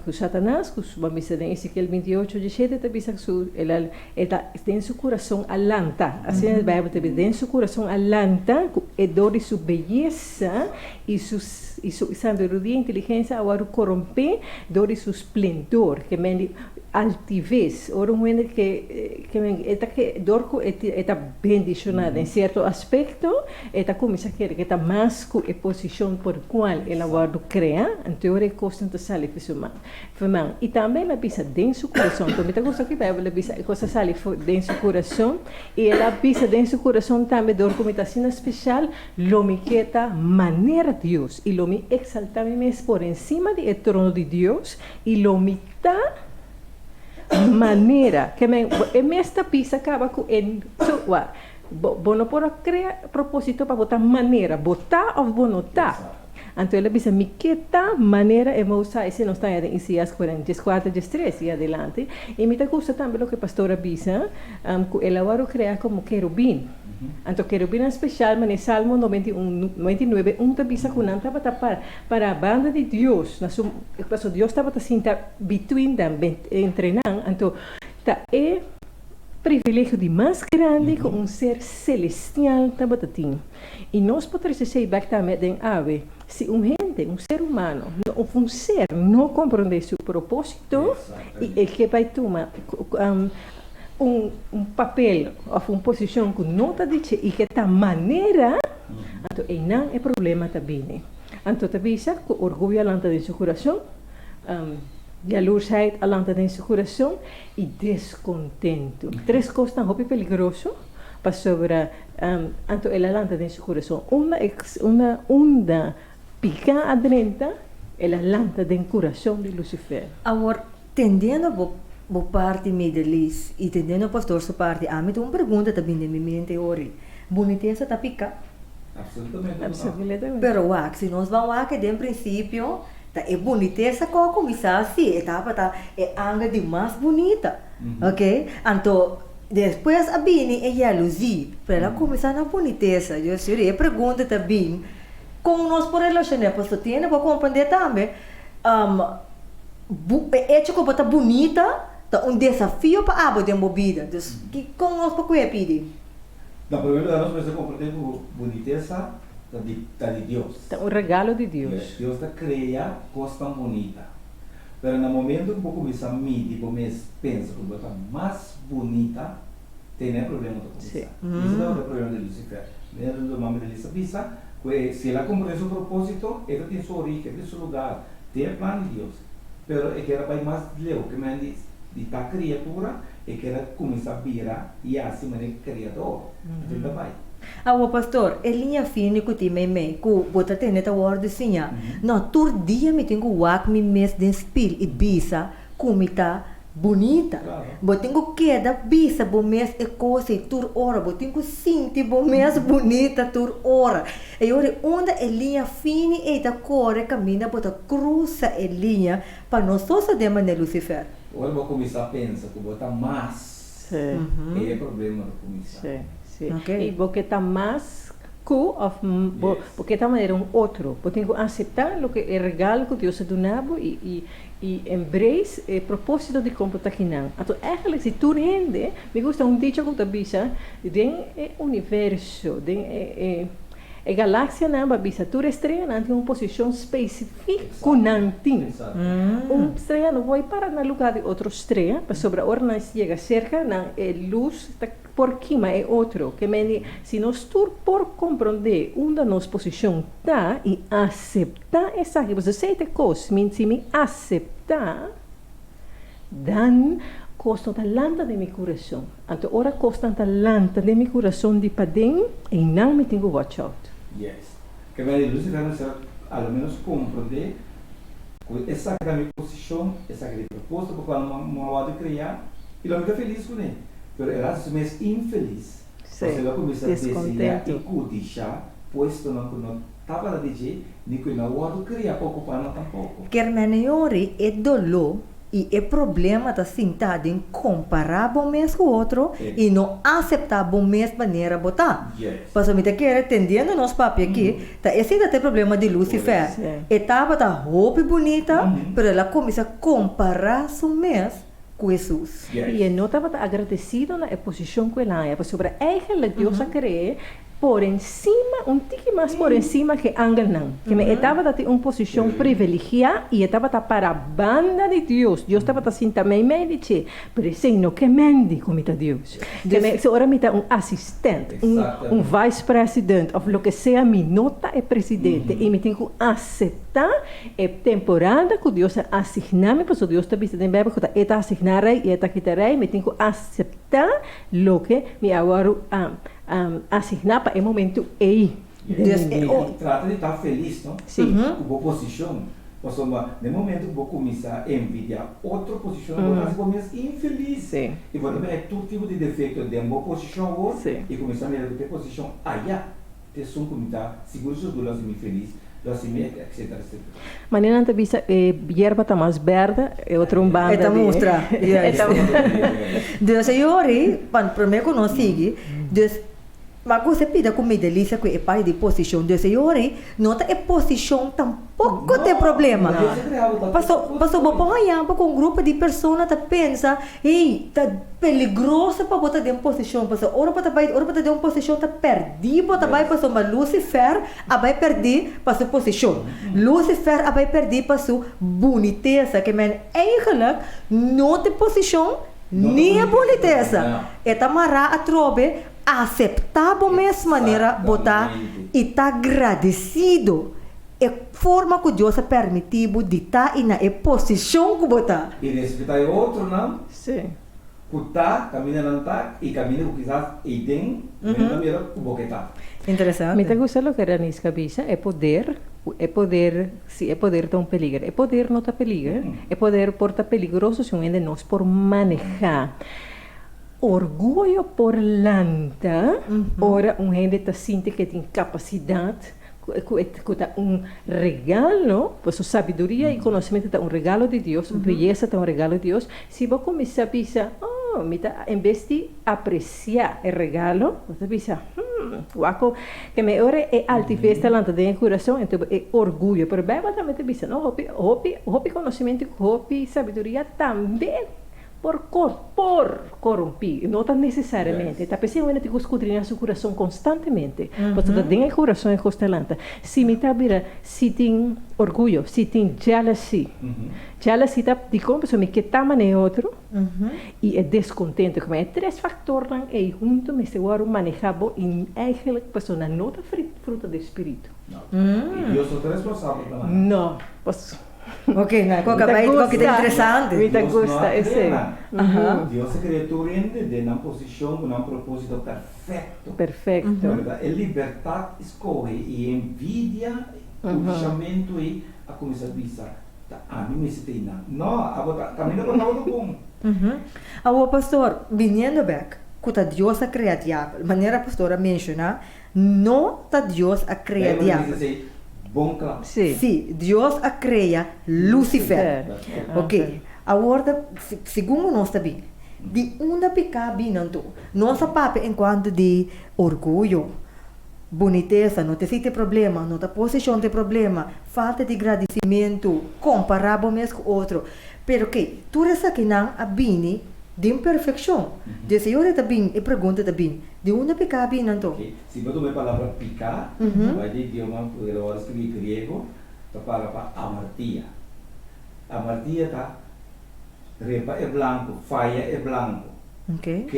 ku Satanas, ku su bisa den Ezekiel 28, 17 ta bisa ku su el a e ta den su kurason a lanta, asina e Beibel ta bisa, den su kurason a lanta ku e dor di su beyesa i su i su sabiduria i inteligensia a wòrdu korompé dor di su splendor, ke men di Altives, ora un hende ke ke men e ta ke dor ku e e ta bendishoná den sierto aspekto, e ta kuminsá kere ku e ta mas ku e posishon por kual el a wòrdu kreá, anto ora e kosnan ta sali for su man for man. I tambe el a bisa den su kurason, anto mi ta gusta ku e Beibel a bisa e kos a sali for den su kurason, i el a bisa den su kurason tambe dor ku mi ta asina speshal, lo mi ke ta manera Dios, i lo mi eksaltá mi mes por ensima di e trono di Dios, i lo mi Ta manera ke men e mes ta bisa kaba ku e so wa bo bo no por a krea proposito pa bo ta manera bo ta of bo no ta. Anto el a bisa mi ke ta manera e Most High si nos ta haña den Isaias 44 13 i adelante i mi ta gusta tambe loke pastor a bisa ku el a wòrdu krea komo kerubin. Anto kerubinnan spesial manera Salmo 91 99 un ta bisa ku nan tabata pa Para banda di Dios, na su, pasobra Dios tabata sinta between them, entre nan, anto ta e privilegio di mas grandi ku un ser selestial tabata tin. I nos por trese esei bèk tambe den awe. Si un hende, un ser humano, òf un ser no komprondé su propósito i e ke bai tuma un papel òf un posishon ku no ta di dje i ke ta manera, anto einan e problema ta bini. Anto ta bisa ku orguyo a lanta den su kurason, yalursheid a lanta den su kurason i deskontentu. Tres kosnan hopi peligroso pasobra anto el a lanta den su kurason. Unda unda unda piká a drenta, el a lanta den kurason di Lucifer. Awor, tendiendo bo bo parti Medelis i tendiendo pastor su parti, ami tin un pregunta ta bini den mi mente ori, Bunitesa ta piká? Absolutamente no. Pero wak, si nos ban wak den prinsipio, ta e bunitesa ku a kuminsá si, e tabata e angel di mas bunita, ok? Anto despues a bini e yaluzí, pero el a kuminsá na bunitesa. Yo suri, e pregunta ta bin, kon nos por relashoná? Pasobra tin hende ku a komprendé tambe, e echo ku bo ta bunita ta un desafio pa abo den bo bida. Dus, kon nos por ku'e pidi? Na primer lugar nos mester comprende cu bunitesa ta di ta di Dios. Ta un regalo di Dios. Yes, Dios ta crea cosnan bunita. Pero na momento cu bo cuminsa midi bo mes pensa cu bo ta mas bunita, tene e problema ta cuminsa. Sí. Y ese tabata e problema di Lucifer. Manera cu Mami Delisa bisa cu e si el a comprende su proposito, e ta tin su origen, tin su lugar den e plan di Dios. Pero e kier a bay mas leu, ke men di di ta criatura, E kier a kuminsá bira i hasi manera e Kreador. Asina ta bai. Awor, pastor, e liña fini ku tin meimei ku bo ta tene ta wòrdu siña. No, tur dia mi tin ku wak mi mes den spil i bisa ku mi ta bunita. Bo tin ku keda bisa bo mes e kos ei tur ora. Bo tin ku sinti bo mes bunita tur ora. E ora unda e liña fini ei ta kore kaminda bo ta krusa e liña pa no sosodé manera Lucifer. Ora bo kuminsá pensa ku bo ta mas, ei e problema ta kuminsá. Sí, sí. I bo ke ta mas ku òf bo bo ke ta manera un otro. Bo tin ku aseptá loke e regalo ku Dios a duna bo i i i embrace e propósito di kon bo ta kinan. Anto ègentlik si tur hende, mi gusta un dicho ku ta bisa, den e universo, den e e E galaxianan ba bisa tur e streanan tin un posicion specific cu nan tin. Un strea no por para na lugar di otro strea pasobra ora nan yega cerca nan e luz ta por kima e otro. Ke mende si nos tur por comprende unda nos posicion ta y acepta esaki pasobra esey ta e cos si mi acepta dan cos no ta lanta den mi curason. Anto ora kosnan ta lanta den mi kurason di paden, einan mi tin ku watch out. Yes. Ke mei di Lucifer mester a lo menos komprondé ku esaki ta mi posishon, esaki ta e propósito pa kual mi a wòrdu kreá, i lo mi ta felis kuné. Pero el a hasi su mes infelis, pasobra el a kuminsá deseá i kudishá puestonan ku no tabata di dje, ni ku e no a wòrdu kreá pa okupá nan tampoko. Kermeneori e doló. I e problema ta sinta den kompará bo mes ku otro i no aseptá bo mes manera bo ta. Pasobra mi ta kere tendiendo nos papia aki, ta esei ta e problema di Lucifer. E tabata hopi bunita, pero el a kuminsá kompará su mes ku Hesus. I e no tabata agradesido na e posishon ku el a haña, pasobra eigenlijk Dios a kre'é por encima, un tiki mas por encima ke angelnan. Keme e tabata tin un posishon priveligiá i e tabata para banda di Dios. Dios tabata sinta meimei di dje, pero esei no ke mendi ku mi ta Dios. Keme si ora mi ta un asistent, un un vice president òf loke sea mi no ta e presidente i mi tin ku aseptá e temporada ku Dios a asigná mi, pasobra Dios ta bisa den Bijbel ku ta e ta asigná rei i e ta kita rei, mi tin ku aseptá loke mi a wòrdu asigná pa e momentu ei den mi bida. Trata di ta felis, no? Ku bo posishon. Pasobra na e momentu ku bo kuminsá envidiá otro posishon, bo ta hasi bo mes infelis. I bo ta mira tur tipo di defekto den bo posishon awor i kuminsá mira ku ta e posishon ayá ta esun ku mi ta sigur sigur lo hasi mi felis, lo hasi mi etcetera etcetera. Manera nan ta bisa e yerba ta mas berde, e otro un banda E ta di mustra, e juist. ta Dus e yori, pa prome ku nos sigui, dus ma ku se pida ku mi delisia ku e parti di posishon, dus e yori no ta e posishon tampoko ta e problema. Paso paso bo por haña bo ku un grupo di persona ta pensa, hey, ta peligroso pa bo ta den posishon, pasobra ora bo ta bai ora bo ta den un posishon ta pèrdí bo ta bai pasobra Lucifer a bai pèrdí pa su posishon. Lucifer a bai pèrdí pa su bunitesa, ke men eigenlijk no ta e posishon ni e bunitesa. E ta mará atrobe aseptá bo mes manera bo ta i ta gradesido e forma ku Dios a pèrmití bo di ta i na e posishon ku bo ta. I respetá e otronan ku ta kaminda nan ta i kaminda ku kisas eiden men ta mira ku bo ke ta. Interesante. Mi ta gusta loke Raniska bisa, e poder, e poder, si e poder ta un peliger. E poder no ta peliger, e poder por ta peligroso si un hende nos por manehá. Orguyo por lanta ora un hende ta sinti ke tin kapasidat ku e ku ta un regalo, pasobra sabiduria i konosementu ta un regalo di Dios, beyesa ta un regalo di Dios, si bo kuminsá bisa, oh, mi ta, en bes di apresiá e regalo, bo ta bisa, hmm, wak ku ke me ora e altivez ta lanta den e kurason, enton e orguyo. Pero Beibel tambe ta bisa, no, hopi, hopi, hopi konosementu ku hopi sabiduria tambe por kor por korumpí, no ta nesesariamente. Ta p'esei wende tin ku skudriñá su kurason konstantemente, pasobra ta den e kurason e kos ta lanta. Si mi ta bira, si tin orguyo, si tin jealousy, jealousy ta dikon? Pasobra mi ke ta manera e otro i e deskontento. Kuma e tres faktornan ei huntu mester wòrdu manehá bo i eigenlijk pasobra nan no ta fruta di spiritu. No. I Dios no ta responsabel pa nan. No. Pas. Ok, na cu acaba Mi ta cu ta gusta, interesante. mi ta Dios no gusta a esey. crea nan. Aha. Dios a crea tur hende den nan posicion cu nan proposito perfecto. Perfecto. Verdad? E libertad scoge y envidia, cudishamento ey a cuminsa bisa, ta ami mester ta eynan. No, abo ta, caminda bo tabata bon. Awor pastor, biniendo bek, cu ta Dios a crea diabel, manera pastor a menciona, No ta Dios a crea Bijbel diabel. bisa esei bon kla. Sí. Sí, Dios a crea Lucifer. Lucifer. Ok, awor ta, segun cu nos ta bin, di unda pica bin anto? Nos a papia en cuanto di orguyo, bunitesa, no ta esei ta e problema, no ta posicion ta e problema, falta di gradicimento, compara bo mes cu otro. Pero ke, tur esakinan a bini den perfeccion. Des e ora ta bin, e pregunta ta bin, Di unda piká bini anto? Ok, si bo tuma e palabra piká, bai di idioma ku el a wòrdu skribí griego, ta para pa amartia. Amartia ta repa e blanko, faya e blanko. Ok. Ok,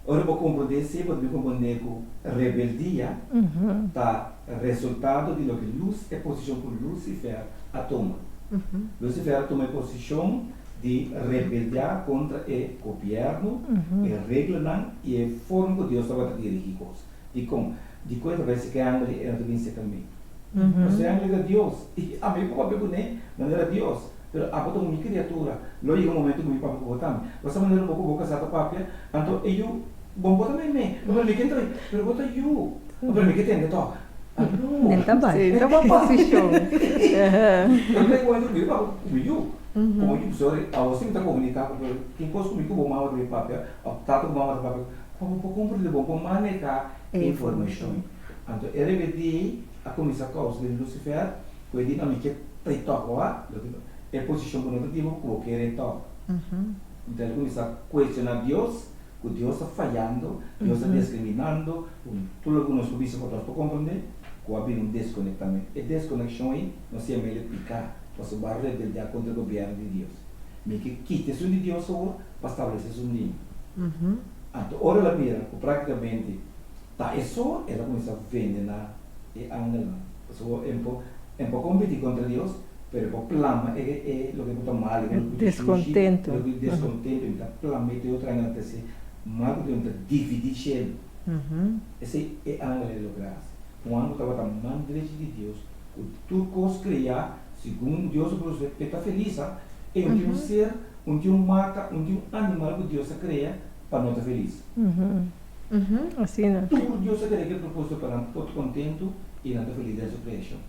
ora bo komprondé esei, bo ta bin komprondé ku rebeldia ta resultado di loke Lus, e posishon ku Lusifer a tuma. Lusifer a tuma e posishon di rebeldiá kontra e gobièrnu, e reglanan i e forma ku Dios tabata dirigí kos. Dikon? Dikon e ta bai seka e angel i e no ta bin seka mi? Pasobra e angel ta Dios, i ami por papia kuné manera Dios, pero abo ta un mi kriatura. Lo yega un momentu ku mi papia ku bo tambe. Bo sa manera bo ku bo kasá ta papia, anto e yu bo no por ta meimei. Pero mi ke ntra, pero bo ta yu. Pero mi ke tende tòg. Nen ta bai. Sí, ta bo posishon. Pero mi ta igual ku mi papia ku mi yu. Komo yu, sorry, awo si mi ta komuniká ku bo, tin kos ku mi ku bo mama ta bin papia, òf tata ku mama ta papia, ku bo por komprendé, bo por manehá e informashon. Anto e rebedí ei a kuminsá kousa den Lucifer ku e di, No, mi ke tai tòg, wak, e posishon ku no ta di bo ku bo kere tòg. Anto el a kuminsá kuestioná Dios, ku Dios ta fayando, Dios ta deskriminando, ku tur loke ku nos por bisa ku nos por komprendé, ku a bini un deskonektamentu. E deskonekshon ei nos yama el e piká, pasobra bo a rebeldiá kontra e gobièrnu di Dios. Mi ke kita esun di Dios awor pa stablesé esun di mi. Anto ora el a mira ku práktikamente ta e so, el a kuminsá vendená e angelnan. Pasobra e por e por kompetí kontra Dios, pero e por plama e e loke ku ta mal, loke ku ta shushi, loke ku deskontentu, e ta plama e te otro angelnan ta hasi mal ku ta dividí shelu. Esei e angel a logra hasi. Un angel tabata man drechi di Dios, ku tur kos kreá segun Dios a produsé p'e ta felis. E un tin un ser, un tin un mata, un tin un animal ku Dios a krea pa no ta felis. Asina. Tur Dios a krea ku e propósito pa nan por ta kontentu i nan ta felis den su kreashon.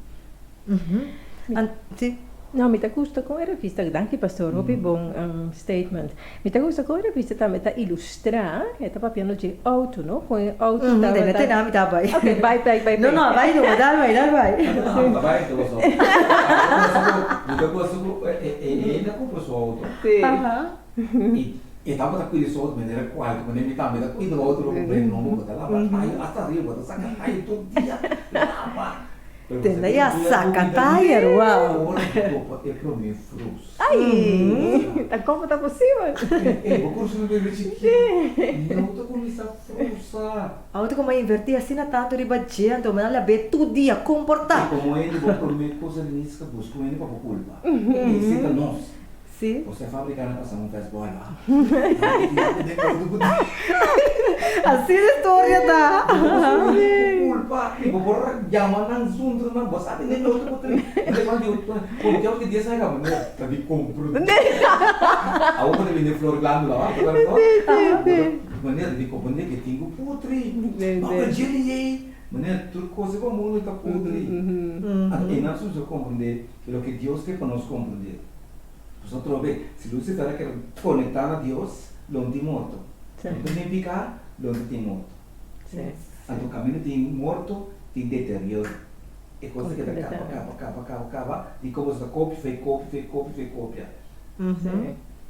Si. No, mi ta gusta con e revista, danki pastor, hopi bon statement. Mi ta gusta con e revista tambe ta ilustra, e ta papiando dje auto, no? Con e auto tabata. Dene te na mi ta bai. Ok, bai, bai, bai. No, no, bai no, dal bai, dal bai. No, no, bai todo so. Mi ta gosa cu e hende a cumpra su auto. Si. Y e tabata cuida su auto manera cual, manera mi tambe ta cuida mi auto, lo cumpra e nobo, bo ta laba tayo hasta arriba, bo ta saca tayo tur dia, laba. Tenda ya saca tayer wow. Ora bo topa e prome frus. Ay! Ta como ta posibel? Ey, bo curso no bebe chikí. No ta cuminsa frusa. Awor como a inverti asina tanto riba dje anto mi a lab'é tur dia comporta. Y como hende bo prome cosa di niska busca un hende pa bo culpa. Esey ta nos. Sí. Bo sa fabrica na pasa un festball ba. Así de historia ta. Culpa y bo por llama nan zundra nan bo sabi ne no bo tin. Bo ta di con ke di esa gaba no ta di compro. Awor bo ta bende flor glandula ba ta no. Manera di comprende ke tin ku putri. No pero jelly ei manera tur cosa pa mundo ta putri. Anto einan su so comprende loke Dios ke pa nos comprende. Nos atrobe, si Lucifer a keda konektá na Dios, lo no tin morto. Lo no tin piká, lo no tin morto. Anto kaminda tin morto, tin deterioro. E kos ta keda kaba, kaba, kaba, kaba, kaba, di kon boso ta kopia, fei kopia, fei kopia, fei kopia.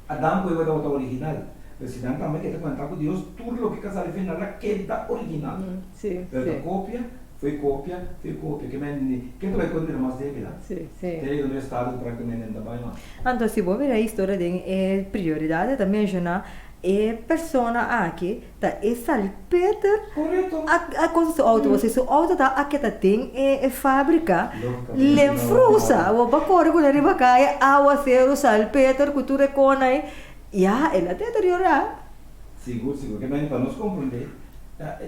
Adam ku Eva tabata original, pero si nan tambe keda konektá ku Dios, tur loke ka sali final a keda original. Pero ta kopia. Fo'i kopia, fo'i kopia, ke men ni ken ta bai kontra mas débil a? Sí, sí. Te riba nos estado ku praktikamente no ta bai mas. Anto si bo mira e historia den e prioridat e ta menshoná e persona aki ta e salpeter Korekto. a a kosa su outo pasobra su outo ta a keda den e e fabrika Logikamente len no frusa bo ba kore kuné riba kaya awaseru salpeter ku tur e kona ei ya el a deteriorá. Sigur, sigur. Ke men pa nos komprondé,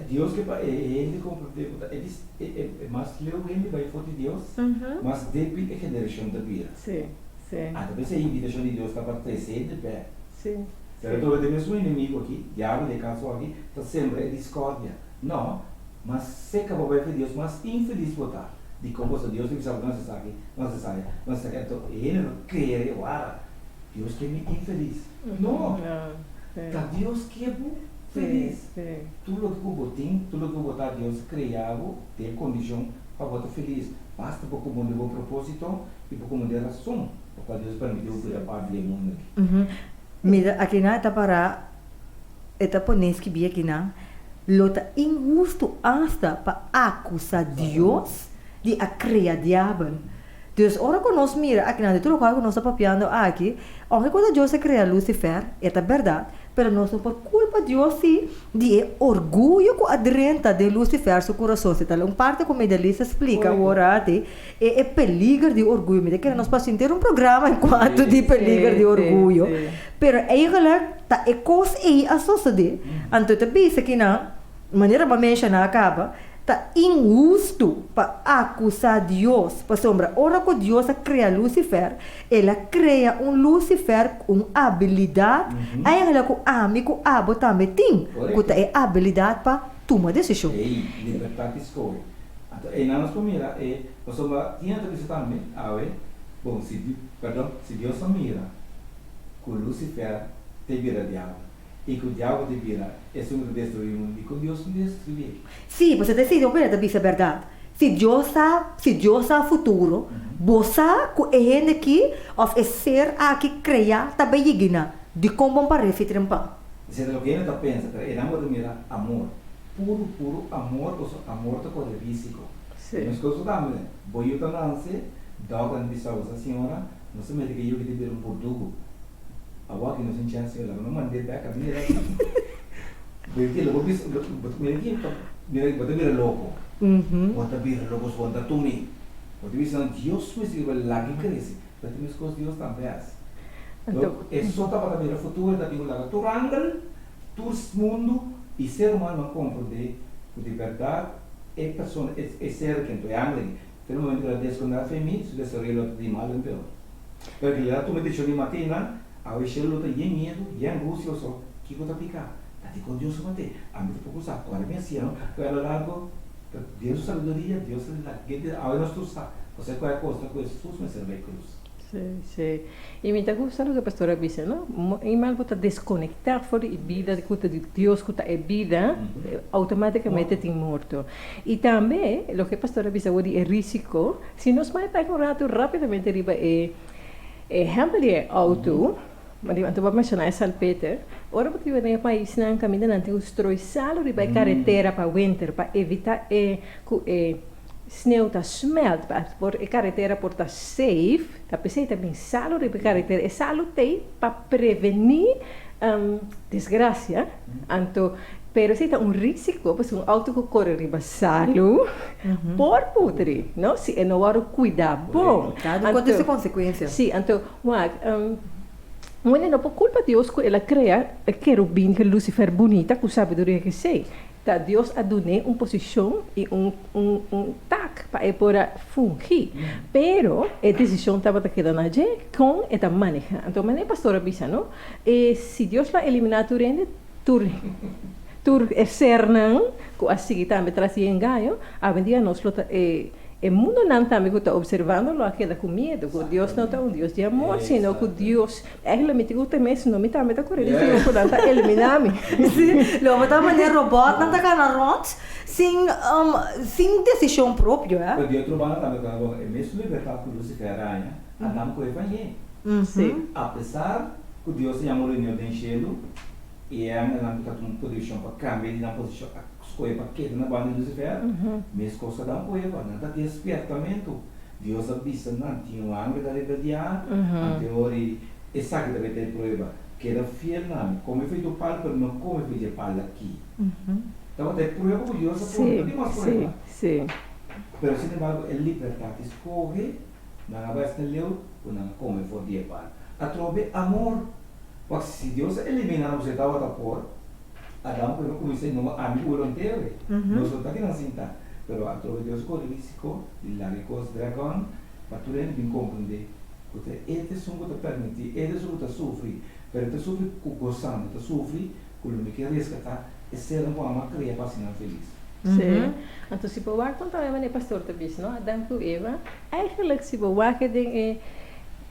Dios ke pa e hende komprondé ku ta e e mas leu hende bai for di Dios, mas débil e generashon ta bira. Sí, sí. Anto p'esei e invitashon di Dios ta pa trese hende bèk. Sí, sí. Pero tobe den mesun enemigu aki, diabel den e kaso aki, ta sembra e diskordia. No, mas seka bo bai for di Dios, mas infelis bo ta. Dikon? Pasobra Dios ta bisa bo, no hasi esaki, no hasi esaya, no hasi esaki. Anto e hende ta kere, wara, Dios ke mi infelis. No! Ta Dios ke bo felis. Tur loke ku bo tin, tur loke ku bo ta, Dios a krea bo den e kondishon pa bo ta felis. Basta bo komprondé bo propósito i bo komprondé e rason pa kua Dios a permití bo bira parti di e mundu aki. Mira, akinan e ta pará, e ta pone skibí akinan, Lo ta inhustu asta pa akusá Dios di a krea diabel. Dus ora ku nos mira akinan di tur lokual ku nos ta papiando aki, ounke ku ta Dios a krea Lucifer, e ta bèrdat, pero nos no por kulpa Dios si di e orguyo ku a drenta den Lucifer su kurason. Si tal un parti ku Medelisa splika awor ati, e e peliger di orguyo. Mi ta kere nos por sinti un programa en kuanto di peliger di orguyo. Pero eigenlik ta e kos ei a sosodé. Anto e ta bisa kinan, manera bo a menshoná kaba, Ta inhustu pa akusá Dios, pasobra ora ku Dios a krea Lucifer, El a krea un Lucifer ku un abilidat eigenlijk ku ami ku abo tambe tin, ku ta e abilidat pa tuma desishon. Ei, libertat di skohe. Anto einan nos por mira e, pasobra tin a ta bisa tambe, awe, bon, si, perdon, si Dios a mira. ku Lucifer te bira diabel i ku diabel te bira esun ku ta destruí mundu, dikon Dios no destruié? Sí, pasobra ta esei hopi ta bisa bèrdat. Si Dios sa, si Dios sa futuro, bo sa ku e hende aki òf e ser aki kreá ta bai yegina. Dikon bon paresi trempan? Esei ta loke hende ta pensa, pero einan bo ta mira amor. Puru, puru amor, pasobra amor ta kore rísiko. Meskos ku tambe, bo yu ta nanse, dòkter a bisa bo, sa señora, nos ta mete ku e yu aki ta bira un burdugu. Awor aki nos tin chèns, señor, laga nos mand'é bèk a mira aki. Bo ki lo bo bisa, bo ta mira aki, mira, bo ta bira loko. Bo ta bira loko, bo ta tum'é. Bo ta bisa, Dios mester ku lag'é krese. Pero ta meskos Dios tambe hasi. E so tabata mira futuro, e ta tin ku laga tur angel, tur mundu i ser humano a komprondé ku di bèrdat e persona, e ser aki, anto e angel aki, te na momento ku el a deskonda fe mi, su desaroyo lo ta di mal en peor. Pero ke el a tuma e desishon di mat'é nan, awe shelu lo ta yen miedu, yen angustia oso, kiko ta piká? Ta dikon Dios a mat'é? Ami tampoko sa, kòrda mi hasié no, pero a lo largo ta den su sabiduria Dios a lag'é awe nos tur sa, pasobra ku a kosta ku Hesus mester bai krus. Sí, sí. I mi ta gusta loke pastor a bisa, no? Imal bo ta desconecta for di e bida cu ta di Dios cu ta e bida, automaticamente tin morto. I tambe loke pastor a bisa awor di e risico, si nos bai bek un rato rapidamente riba e ehempel di e auto, anto bo a menciona e salpeter, ora bo ta biba den e paisnan caminda nan tin cu strooi salo riba e caretera pa winter pa evita e cu e Sneu ta smelt pa por e karetera por ta safe, ta p'esei ta bin salu riba e karetera. E salu t'ei pa prevení desgrasia, anto pero esei ta un risiko pasobra un outo ku kore riba salu por putri, no, si e no wòrdu kuidá bon. Kada un konta su konsekuensia. Sí, anto wak, un hende no por kulpa Dios ku el a krea e kerubin, e Lucifer bunita ku sabiduria k'esei. Ta Dios a dun'é un posishon i un un un tak pa e por a fungí. Pero e desishon tabata keda na dje kon e ta manehá. Anto manera e pastor a bisa no, e si Dios lo a eliminá tur hende, tur tur e sernan ku a sigui tambe tras di e engaño, awendia nos lo ta e E mundonan tambe ku ta observando lo a keda ku miedu ku Dios no ta un Dios di amor, sino ku Dios, eigenlijk mi tin ku temé, sino mi tambe ta kore di fio ku nan ta eliminá mi. Sí, lo bo ta manera robòtnan ta kana rònt sin sin desishon propio, eh. Pero di otro banda tambe ta bon, e mesun libertat ku Lucifer a haña, Adam ku Eva hañ'é. Sí. Apesar ku Dios a yama reunion den shelu, i e angelnan ku ta tuma posishon pa kambia di nan posishon a Skohe pa keda na banda di Lucifer, meskos Adam ku Eva, nan ta tin spiertamentu. Dios a bisa nan, tin un angel ta rebeldiá, anto e ora ei esaki ta beta e prueba, keda fiel na mi, kome for di tur palu, pero no kome for di e palu aki. Tabata e prueba ku Dios a pone, no tin mas prueba. Pero sin embargo e libertat di skohe, nan a bai asina leu ku nan a kome for di e palu. Atrobe amor, wak si Dios a eliminá nos e tabata por. Adam ku Eva kuminsá no ami ku bo lo ntere. Nos lo ta kinan sintá. Pero atrobe Dios kore risiko di laga e kos dragon pa tur hende bin komprendé ku ta e ta esun ku ta permití, e ta esun ku ta sufri. Pero e ta sufri ku gosando, e ta sufri ku lo mi ke reskatá e sernan ku amo a krea pa hasi nan felis. Sí. Anto si bo wak konta mi manera e pastor ta bisa, no? Adam ku Eva, eigenlijk si bo wak den e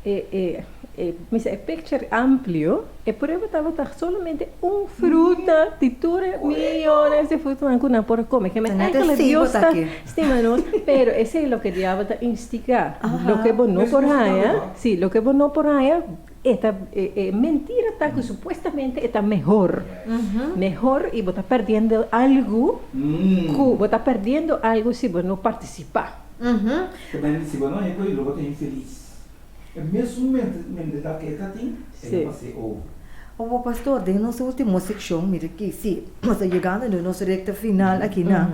e e e misa e picture amplio, e prueba tabata solamente un fruta di tur e miyones di frutanan ku nan por a kome. Ke men eigenlijk Dios ta stima nos, pero esei loke diabel ta instigá. Loke bo no por haña, sí, loke bo no por haña, e ta e e mentira ta ku supuestamente e ta mehor. Mehor i bo ta perdiendo algu ku bo ta perdiendo algu si bo no partisipá. Te si bo no haña koe lo bo ta infelis. E mesun mentalidad ku e ta tin, e ta pas'é over. Obo pastor, den nos ultimo seccion, mira aki, si, nos ta yegando na nos recta final aki na,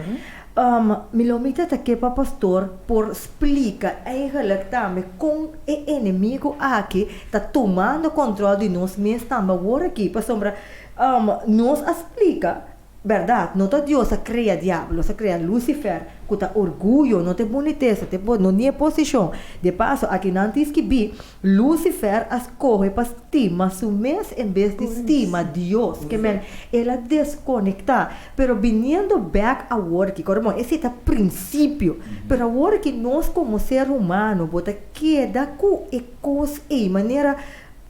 mi lo mita ta ke pa pastor por splica eigenlijk tambe con e enemigo aki ta tumando control di nos mes tambe awor aki, pasobra nos a splica Bèrdat, no ta Dios a krea diabel, nos a krea Lucifer, ku ta orguyo, no ta e bunitesa, te no ni e posishon. De paso, aki nan tin skibí, Lucifer a skohe pa stima su mes en bes di stima Dios. Ke men, el a deskonektá. Pero biniendo bèk awor aki, kòrda bon, esei ta prinsipio. Pero awor aki nos komo ser humano, bo ta keda ku e kos ei, manera.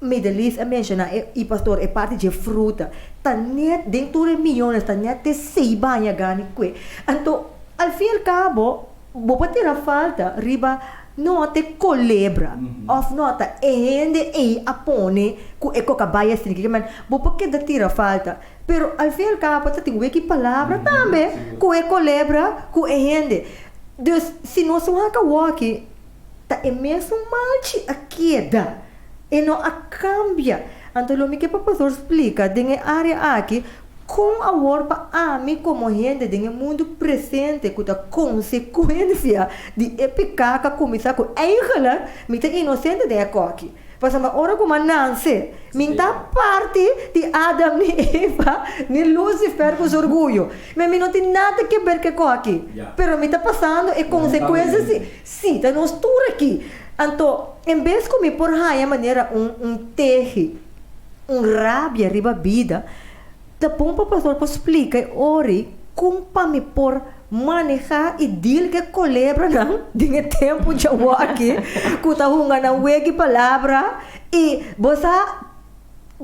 Midelis a menshoná e i pastor e parti dje fruta ta net den tur e miyones ta net te sei baña gani kue. Anto al fin y al cabo bo por tira falta riba no ta e kolebra of no ta e hende ei a pone ku e kokabaya esaki men bo por keda tira falta pero al fin y al cabo ta tin weki palabra tambe ku e kolebra ku e hende. Dus si nos wak awoki Ta e mesun malchi a keda, e no a kambia. Anto lo mi ke pa pastor splika den e área aki kon awor pa ami komo hende den e mundu presente ku ta konsekuensia di e piká ku a kuminsá ku eigenlik mi ta inosente den e kòki. Pasobra ora ku mi a nanse mi ta parti di Adam ni Eva ni Lucifer ku su orguyo. Mi no tin nada ke ber ku e kòki, pero mi ta pasando e konsekuensia si. Sí, ta nos tur aki. Anto, en bes ku mi por haña manera un un tehi, un rabia riba bida, ta bon pa pastor por splika e ori kon pa mi por manehá i deal ku e kolebranan den e tempu djawo aki ku ta hunga nan wega i palabra i bo sa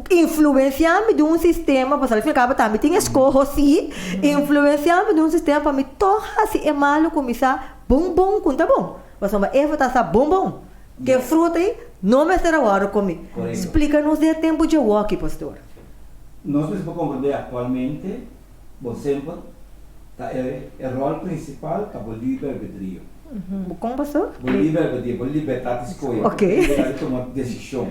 influensiá mi den un sistema, pasobra al fin i al kabo tambe tin eskoho sí, influensiá mi den un sistema pa mi tòg hasi e malu ku mi sa bon bon ku ta bon. Pasobra Eva ta sa bon bon ku e fruta ei no mester a wòrdu komí. Splika nos den e tempu dje wòki, pastor. Nos mester por komprendé aktualmente, bon semper, ta e ròl prinsipal ta bo liber albedrio. Kon, pastor? Bo liber albedrio, bo libertat di skohe, bo libertat di tuma desishon.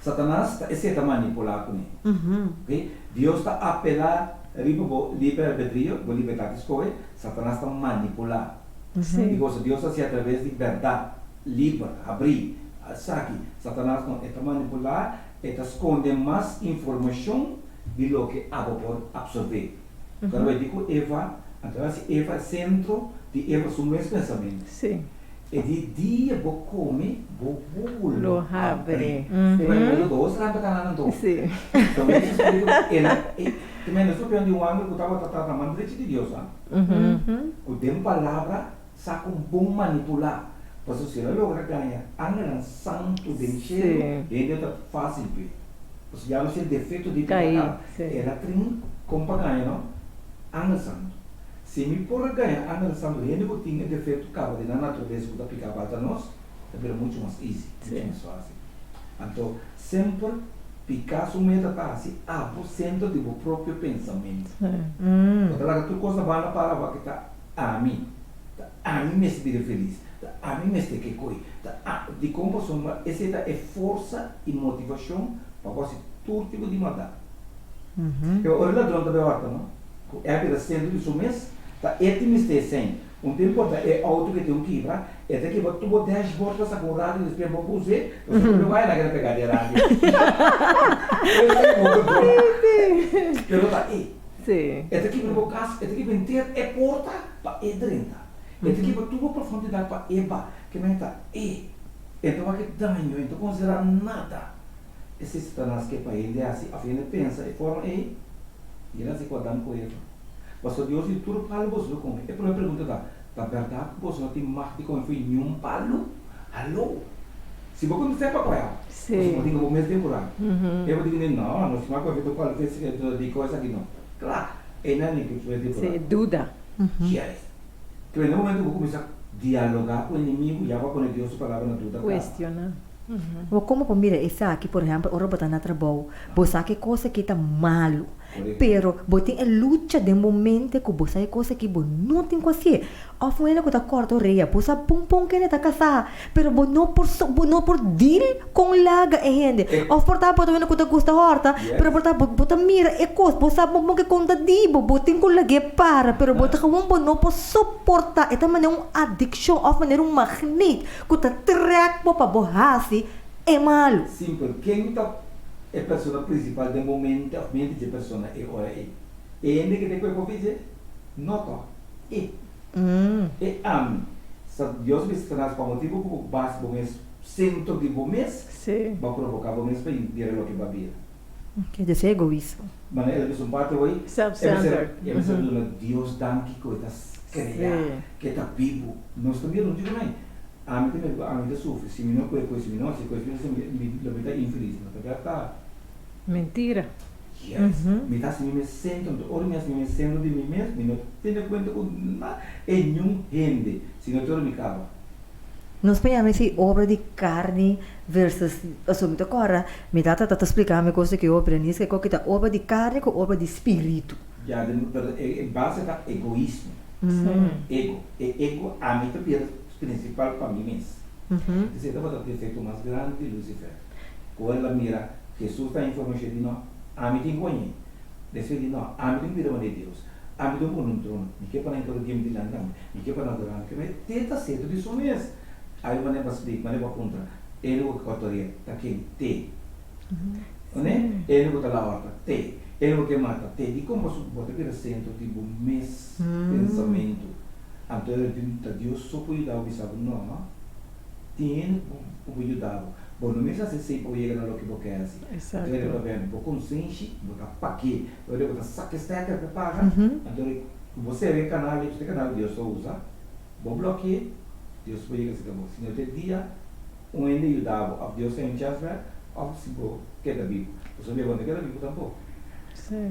Satanas ta esei ta manipulá kuné. Ok? Dios ta apelá riba bo liber albedrio, bo libertat di skohe, Satanas ta manipulá. Because Dios ta hasi atraves di bèrdat, liber, habrí. Esaki, Satanas no, e ta manipulá, e ta skonde mas informashon di loke abo por apsorbé. Kada bai di ku Eva, anto a hasi Eva e sentro di Eva su mes pensamentu. E di dia bo come bo wowo lo habri. Pero bo dos ranta cana nan to. So mi ta splika cu el a e te mende su pion di un angel cu tabata ta na man drechi di Dios a. Cu den palabra sa con bon manipula. Pasobra si el a logra gaña angelnan santo den cielo hende ta facil p'e. Pasobra ya no si e defecto di pica caba. El a trin con pa gaña no angel santo. Si mi por a gaña Angel Santo hende ku tin e defekto kaba den nan naturalesa ku ta pika balta nos, ta bira muchu mas easy, muchu mas fásil. Anto, semper pika su meta ta hasi abo sentro di bo propio pensamentu. Bo ta laga tur kos na banda para bo aki ta ami, ta ami mester bira felis, ta ami mester ke koi, ta a, dikon pasobra esei ta e forsa i motivashon pa bo hasi tur tipo di maldat. E ora e ladron ta bai horta no. Ku e a bira sentro di su mes, ta e tin mester esei. Un ta importa e auto ke tin un kibra, e ta kibra tur bo dashboard pa saka un radio despues bo puse, pasobra bo waya na keda pega den radio. Pero ta e. E ta kibra bo kas, e ta kibra henter e porta pa e drenta. E ta kibra tur bo profundidad pa e ba. Ke men ta e. E ta wak e daño, e no ta konsidera nada. Esei Satanas ke pa hende hasi òf hende pensa e forma ei? I el hasi ku Adam ku Eva. Pasobra Dios di tur palu boso lo kome. E promé pregunta ta, Ta bèrdat ku boso no tin mag di kome fo'i niun palu? Haló! Si bo kontestá pa kua, pasobra bo tin ku bo mes den kurá. Eva di kuné, No, nos tin mag kome fo'i tur palu di kos aki no. Kla! Einan ni ku su mes den kurá. Duda. Yes. Pero na e momento ku bo kuminsá dialogá ku enemigu, ya bo a pone Dios su palabra na duda kaba. Kuestioná. Bo komo por mira esaki, por ehèmpel, ora bo ta na trabou, bo sa ku e kos aki ta malu, pero bo tin e lucha den bo mente ku bo sa e kos aki bo no tin ku hasié. Òf un hende ku ta kòrta orea, bo sa pon pon kende ta kasá, pero bo no por bo no por deal kon laga e hende. Òf por ta bo ta un hende ku ta gusta hòrta, pero por ta bo bo ta mira e kos, bo sa bon bon ke kon ta di bo, bo tin ku lag'é para, pero bo ta gewoon bo no por soportá. E ta manera un adikshon òf manera un magneet. Ku ta trèk bo pa bo hasi e malu. Simpel, ken ta e persona prinsipal den bo mente òf mente dje persona e ora ei? E hende ke ta kue kofi dje? No tòg. E. E ami. Sa Dios bisa Satanas, pa motibu ku bo bas bo mes sentro di bo mes, bo a provoká bo mes pa bira loke bo a bira. Ke dje ser egoismo. Manera el bisa un parti awor, e mester duna Dios danki ku e ta krea, ku e ta bibu. Nos ta mira, nos di ku nei. Ami ta mira ku ami ta sufri si mi no kohe kohe, si mi no hasi kohe, si mi no hasi mi lo mi ta infelis. No ta bèrdat. Mentira. Yes. Mi ta hasi mi mes sentro. Anto ora mi hasi mi mes sentro di mi mes, mi no ta tene kuenta ku nada e niun hende, sino te ora mi kaba. Nos por yama esei obra di karni versus, pasobra mi ta kòrda mi tata ta splika mi kos aki hopi, Reniska, ku ta obra di karni ku obra di spiritu. Ya, pero e base ta egoismo. Ego. E ego ami ta bira principal pa mi mes. Esei tabata defecto mas grandi di Lucifer. Cu el a mira Jesus ta informa shey di no, ami tin cu hañ'é. Despues di no, ami tin cu bira manera Dios. Ami tin cu pone un trono. Mi ke pa nan kere djembi dilanti ami. Mi ke pa nan adora mi. Ke mei te ta seto di su mes. Abi manera pa splica, manera pa puntra, Ene cu ke otoria ta ken? Te. One? Ene cu ta la horta? Te. Ene cu ke mata? Te. Dicon boso bo ta bira centro di bo mes pensamentu? Anto e di ta Dios so por yuda bo bisa bo no. Tin hende ku por yuda bo. Bo no mester hasi esei pa bo yega na loke bo ke hasi. Anto e riba ben bo konsenshi bo ta pag'é. Ora bo ta saka e steker pa e paga, anto ku bo sera e kanal ei, e kanal Dios ta usa, bo bloke'é, Dios por yega serka bo. Si no te dia un hende yuda bo òf Dios ta un chèns bèk òf si bo keda bibu. Pasobra bo no keda bibu tampoko.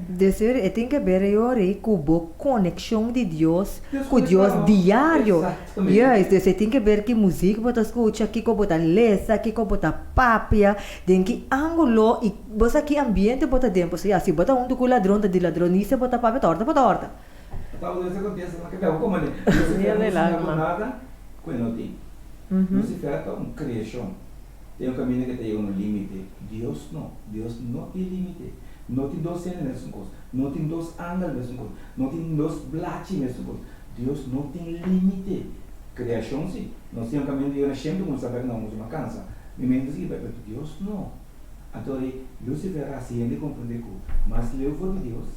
Desir e tin ke ber yori ku bo konekshon di Dios ku Dios diario. Juist, dus e tin ke ber ki muzik bo ta skucha, kiko bo ta lesa, kiko bo ta papia, den ki angulo i bo sa ki ambiente bo ta den. Pasobra ya, si bo ta huntu ku ladron ta di ladronisia bo ta papia, ta horta bo ta horta. Nada ku e no tin. Lucifer ta un kreashon. Tin un kaminda ke ta yega un límite. Dios no. Dios no tin límite. No tin dos hende mesun kos. No tin dos angel mesun kos. No tin dos blachi mesun kos. Dios no tin límite. Kreashon si. Nos tin un kaminda yega na shempe kuminsá bek na nos a kansa. Mi mente sigui bai, pero Dios no. Anto di Lucifer a hasi hende komprendé ku mas leu for di Dios,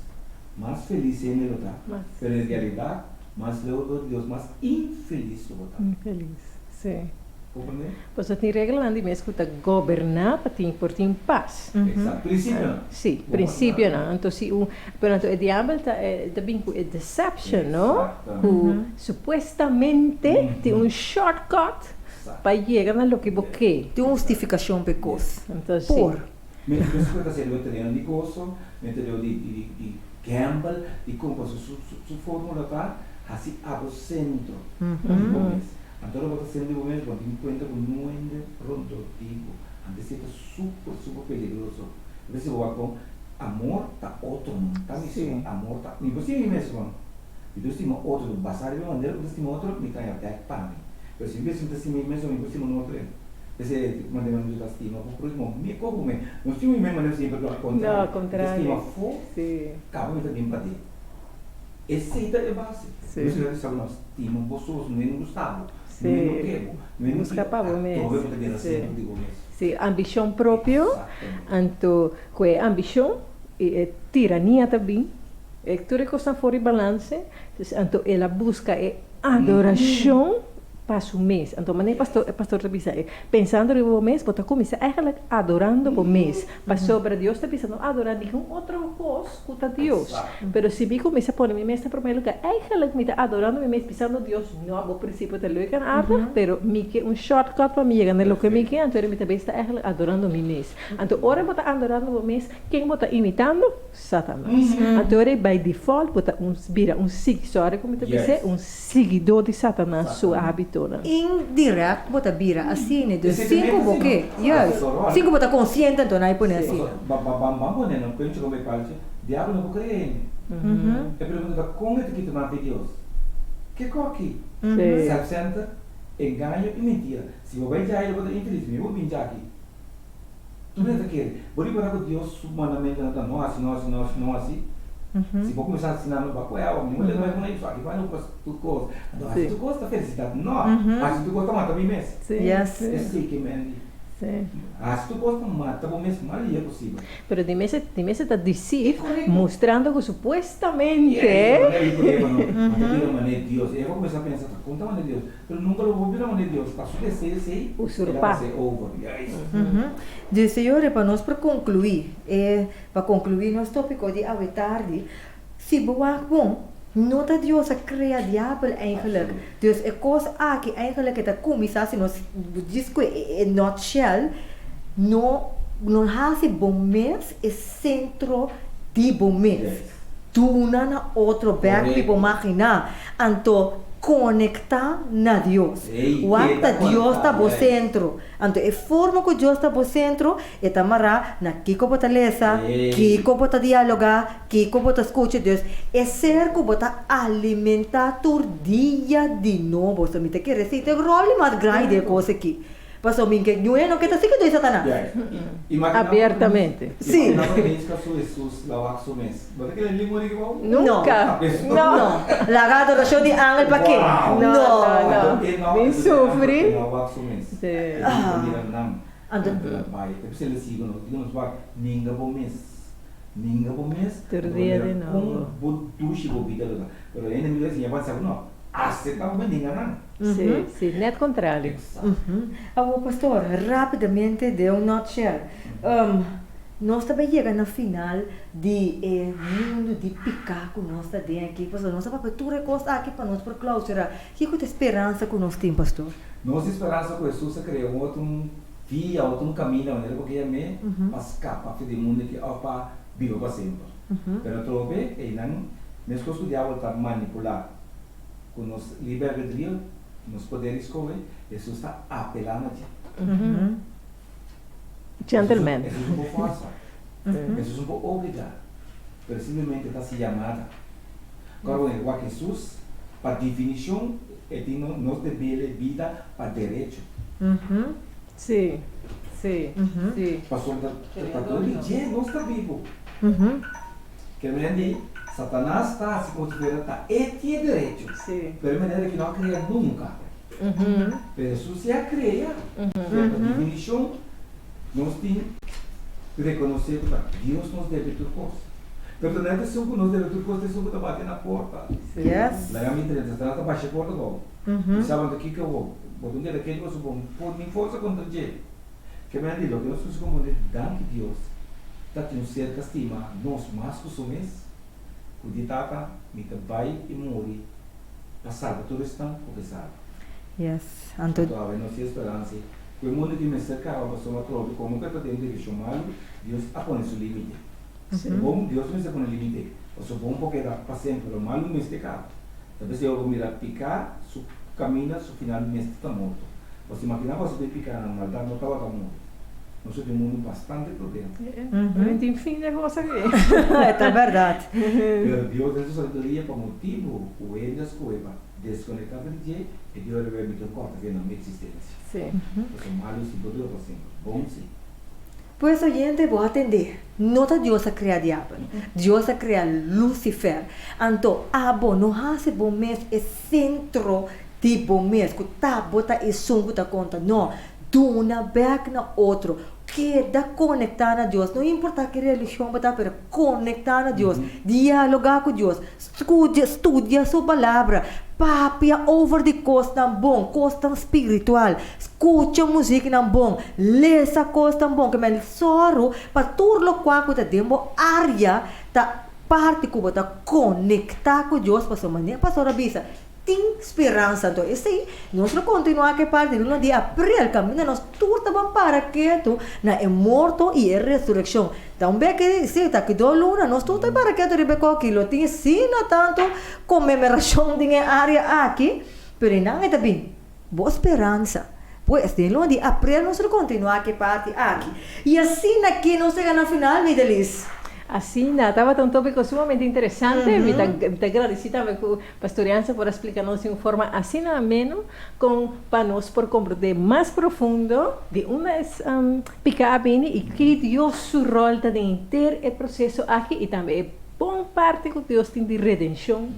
mas felis hende lo ta. Pero en realidat, mas leu for di Dios, mas infelis lo bo ta. Infelis, si. Comprende? Pasobra tin reglanan di mes ku ta goberná pa tin por tin pas. Exacto. Prinsipionan. Sí, prinsipionan. Anto si un, pero anto e diabel ta ta bin ku e deception, no? Ku supuestamente tin un shortcut pa yega na loke bo ke. Tin un hustifikashon pa e kos. Anto si. Por. Mester nos ku ta sendo tereno di goso, mester tereno di di di gamble, di kon pasobra su su formula ta hasi abo sentro di bo mes. Anto ora bo ta sende bo mes, bo tin kuenta ku no hende rondó di bo. Anto esei ta super, super peligroso. Anto si bo wak bon, amor ta otro man, ta mi so, amor ta, mi por stima mi mes man, mi por stima otro, pero basá riba e manera ku mi ta stima otro, mi ta haña bèk pa mi. Pero si mi pensa mi ta stima mi mes, mi por stima un otro hende. P'esei manera mi ta stima bo próhimo, mi ko ku mi no stima mi mes manera mi stima mi pero al kontrario, mi ta stima afó, kaba mi ta bin paden. Esei ta e base. Nos mester sa ku nos stima bo sos, no e gusta bo, no e no ke bo, no e no Buska pa bo mes. Atrobe bo ta bira sentro di bo mes. Sí, ambishon propio, anto ku e ambishon i e tirania ta bin, e tur e kosnan for di balanse, anto el a buska e adorashon pa su mes. Anto manera pastor, e pastor ta bisa, pensando riba bo mes, bo ta kuminsá eigenlijk adorando bo mes, pasobra Dios ta bisa no adorá ningun otro kos ku ta Dios. Pero si mi kuminsá pone mi mes na promé lugá, eigenlijk mi ta adorando mi mes bisando Dios, no, bo prinsipio ta leuk en aardig, pero mi ke un shortcut pa mi yega na loke mi ke, anto mi ta bes ta eigenlijk adorando mi mes. Anto ora bo ta adorando bo mes, ken bo ta imitando? Satanas. Anto ora by default bo ta un bira un sigui, sorry ku mi ta bisa, un siguidó di Satanas su hábitonan. Indirect bo ta bira asina, dus sin ku bo ke, juist, sin ku bo ta konsiente anto nan e pone asina. Ban pone nan pencho komo e palchi, diablo no por krea hende. E pregunta ta kon e ta kita nan fe Dios? Ke koki? Self-centered, engaño i mentira. Si bo bai djai lo bo ta infelis, mi bo bin djaki. Tur hende ta kere. Bo ripará ku Dios su mandamentunan ta no hasi, no hasi, no hasi, no hasi? Si bo kuminsá hasi nan, bo a kohe awa, mi no bai pone so aki bai no pas tur kos. Anto hasi tur kos ta felisidat? No! Hasi tur kos ta mata mi mes. Esei ke men di. Hasi tur kos ta mata bo mes mas lia posibel. Pero di mes di mes e ta deceive, mustrando ku supuestamente. Yes, manera di prueba no. Bo ta bira manera Dios. Eva kuminsá pensa, ta kon ta manera Dios? Pero nunka lo bo bira manera Dios. Pa su deseo esei, el a pas'é over. Juist. Dus señores, pa nos por konkluí e, pa konkluí nos tópiko di awe tardi, si bo wak bon. No ta Dios a krea diabel eigenlijk. Dus e kos aki eigenlijk e ta kuminsá si nos djis ku e nutshell, no no hasi bo mes e sentro di bo mes. Duna na otro bek pi bo maginá. Anto konektá na Dios. Wak ta Dios ta bo sentro. Anto e forma ku Dios ta bo sentro e ta mará na kiko bo ta lesa, kiko bo ta dialogá, kiko bo ta skucha. Dus e ser ku bo ta alimentá tur dia di nobo. So mi ta kere si ta e ròl di mas grandi den e kos aki. Pasobra mi ke ñu'e no ke ta sigui doi Satanas. Abiertamente. Sí. Nunka. No. Laga adorashon di angel pa ke? No, no, no. Bin sufri. Tur dia di nobo. Sí, sí, net kontrali. Awor, pastor, rápidamente den un nutshell, nos ta bai yega na final di e mundu di piká ku nos ta den aki, pasobra nos a papia tur e kos aki pa nos por klausurá. Kiko ta e speransa ku nos tin, pastor? Nos tin speransa ku Hesus a krea un otro via, otro un kaminda, manera ku ke yam'é, pa skapa for di e mundu aki òf pa biba pa semper. Pero atrobe einan, meskos ku diabel ta manipulá ku nos liber albedrio, nos poder di skohe, Hesus ta apelá na dje. Gentleman. Hesus no por forsa, Hesus no por obligá, pero simplemente ta hasi yamada. Kòrda bo, wak Hesus, pa definishon, e tin nos debele bida pa derecho. Sí, sí, sí. Pasobra ta dor di dje nos ta bibu. Ke men di, Satanas ta hasi komo si fuera ta e tin e derecho, pero e manera ki no a krea nunka. Pero Hesus si a krea, pero pa definishon nos tin rekonosé ku ta Dios nos debe tur kos. Pero ta net esun ku nos debe tur kos ta esun ku ta bati na porta. Laga mi drenta, Satanas ta basha e porta abou. Mi sa bo ta kiko awor, bo ta un keda ketu pasobra bo no por ni forsa kontra dje. Ke men di loke nos mester komprondé, danki Dios ta tin un ser ka stima nos mas ku su mes, ku di Tata, mi ta bai i muri pa salba tur esnan ku ke salba. Yes, anto. Anto awe nos tin e speransa ku e mundu ki mester kaba pasobra atrobe komo ku e ta den un direkshon malu, Dios a pone su limite. Bon, Dios mester pone limite, pasobra bon por keda pa semper, pero malu mester kaba. Ta p'esei ora bo mira piká su kaminda, su final mester ta morto. Bo ta imaginá bo asina e pikánan maldat no tabata muri? Nos a tin un mundu bastante problema. Pero tin fin de kos aki. Ta bèrdat. Pero Dios den su sabiduria pa motibu ku hende a skohe pa deskonektá for di dje, e Dios riba e mito kòrta fe nan eksistensia. Pasobra malu si por dura pa semper, bon si. Pues oyente bo a tende, no ta Dios a krea diabel, Dios a krea Lucifer. Anto abo no hasi bo mes e sentro di bo mes, ku ta bo ta esun ku ta konta. No, duna bek na otro, keda konektá na Dios, no importá ki religion bo ta, pero konektá na Dios, dialogá ku Dios, Skucha, studia su Palabra, papia over di kosnan bon, kosnan spiritual, skucha musiknan bon, lesa kosnan bon, ke men sòru pa tur lokual ku ta den bo área ta parti ku bo ta konektá ku Dios, pasobra manera pastor a bisa, Tin speransa. Anto esei nos lo kontinuá ku e parti di luna di aprel kaminda nos tur ta ban para ketu na e morto i e resurekshon. Ta un bek si ta ki dos luna nos tur ta para ketu riba e koki. Lo tin asina tantu konmemerashon den e área aki, pero einan e ta bin bo speransa. Pues den luna di aprel nos lo kontinuá ku e parti aki. I asina ki nos yega na final, Midelis. Asina, tabata un tópiko sumamente interesante. Mi ta mi ta gradisí tambe ku Pastor Jansen por a splika nos di un forma asina ameno kon pa nos por komprondé mas profundo di unda es piká a bini i ki Dios su ròl ta den henter e proseso aki i tambe e bon parti ku Dios tin di redenshon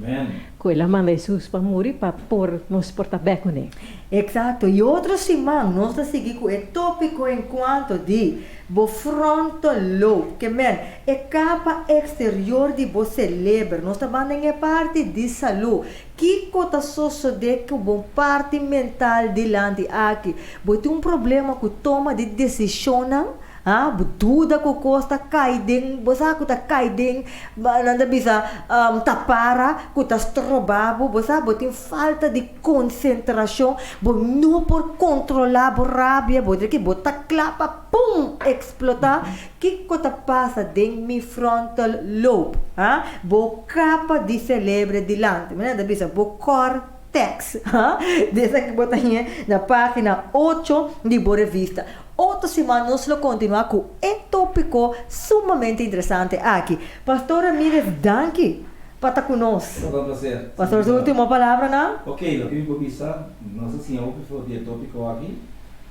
ku el a manda Hesus pa muri pa por nos por ta bèk kuné. Eksakto, i otro siman nos ta sigui ku e tópiko enkuanto di bo frontal lobe, ke men, e kapa eksterior di bo seleber. Nos ta ban den e parti di salú. Kiko ta sosodé ku bo parti mental dilanti aki? Bo tin un problema ku toma di desishonnan? Ha, bo duda ku kos ta kai den, bo sa ku ta kai den, nan ta bisa tapara ku ta stroba bo, bo sa bo tin falta di konsentrashon, bo no por kontrolá bo rabia, bo di ki bo ta kla pa pum eksplotá, kiko ta pasa den mi frontal lobe, ha, bo kapa di selebre dilanti, nan ta bisa bo kòrtèks, ha, di esaki bo ta haña na página ocho di bo revista. Otro siman nos lo kontinuá ku e tópiko sumamente interesante aki. Pastor Ramirez danki pa ta ku nos. Tabata un plaser. Pastor su último palabranan? Ok, loke mi por bisa, nos a siña hopi for di e tópiko aki,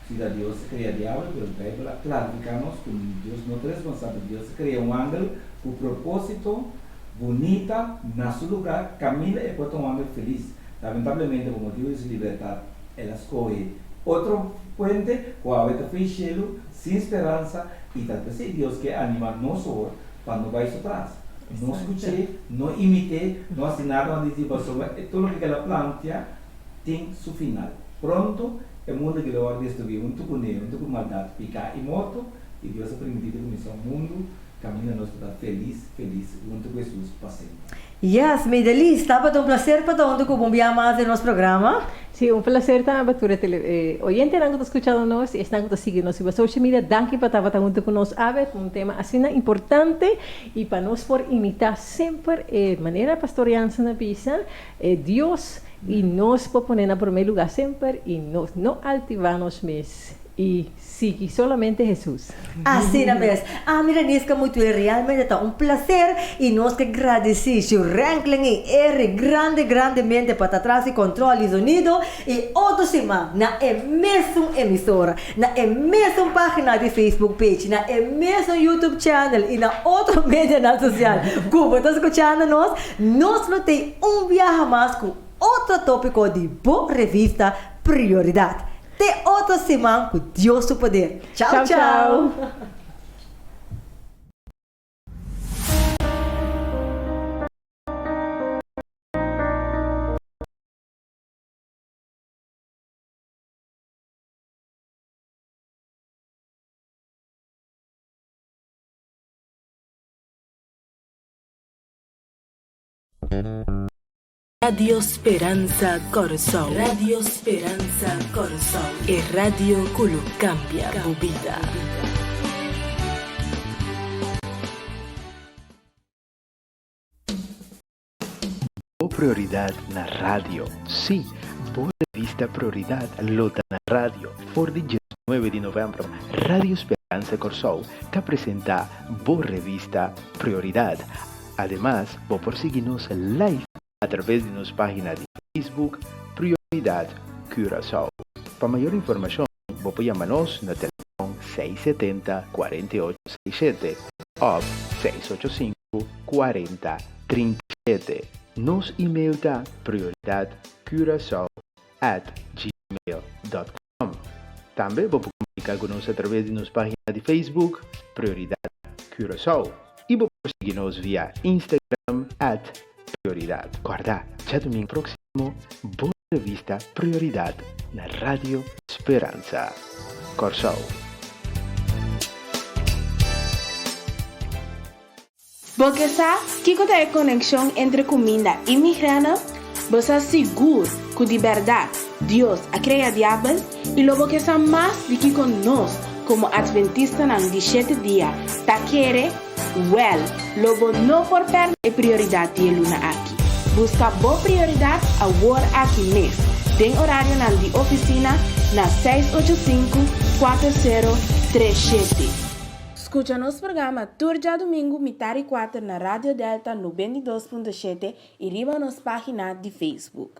si ta Dios a krea diabel, pero Beibel a klarifiká nos ku Dios no ta responsabel, Dios a krea un angel ku propósito bunita na su lugá kaminda e por ta un angel felis. Lamentablemente pa motibu di su libertat el a skohe otro fuente ku awe ta fei shelu sin speransa i ta p'esei Dios ke anima nos awor pa no bai su tras. No skuch'é, no imit'é, no hasi nada mas di dje pasobra tur loke ke el a plantia tin su final. Pronto e mundu aki lo wòrdu destruí huntu kuné, huntu ku maldat, piká i morto, i Dios a primintí di kuminsá un mundu kaminda nos por ta felis, felis huntu ku Hesus pa semper. Yes, Midelis, tabata un placer pa ta hunto cu bo un bia mas den nos programa. Sí, un placer tambe pa tur e tele e oyentenan cu ta scuchando nos y esnan cu ta sigui nos riba social media. Danki pa tabata hunto cu nos awe cu un tema asina importante y pa nos por imita semper e manera Pastor Jansen a bisa, e Dios y nos por pone na prome lugar semper y nos no altiva nos mes y Sigui solamente Hesus. Asina mes. Ami Raniska Mutué realmente ta un placer y nos ke gradici Shu Renklin y Eric grande grandemente pa ta tras di control di sonido y otro siman na e mesun emisora, na e mesun pagina di Facebook page, na e mesun YouTube channel y na otro medianan social cu bo ta scuchando nos, nos lo tey un biaha mas cu otro topico di bo revista Prioridad. Te otro siman ku Dios su poder. Chau chau. Radio Speransa Kòrsou. Radio Speransa Kòrsou, e radio ku lo kambia bo bida. Bo Prioridad na radio. Sí, bo revista Prioridad lo ta na radio for di diesnuebe di novèmber. Radio Speransa Kòrsou ta presentá bo revista Prioridad. Ademas, bo por sigui nos live a traves di nos página di Facebook Prioridad Curaçao. Pa mayor informashon bo por yama nos na telefòn 670 48 67 òf 685 40 37. Nos email ta prioridadcuracao at gmail dot com. Tambe bo por komuniká ku nos a traves di nos página di Facebook Prioridad Curaçao i bo por sigui nos via Instagram at Prioridad. Kòrda, djadumingu próksimo bo revista Prioridad na Radio Speransa Kòrsou. Bo ke sa kiko ta e konekshon entre kuminda i migrana? Bo sa sigur ku di bèrdat Dios a krea Diabel? I lo bo ke sa mas di kiko nos komo Atventistanan di shete dia ta kere? Wèl, lo bo no por pèrdè e prioridat di e luna aki. Buska bo prioridat awor aki mes, den orarionan di ofisina na 685 4037. Skucha nos programa tur djadumingu mitar i kuater na Radio Delta 92.7 i riba nos página di Facebook.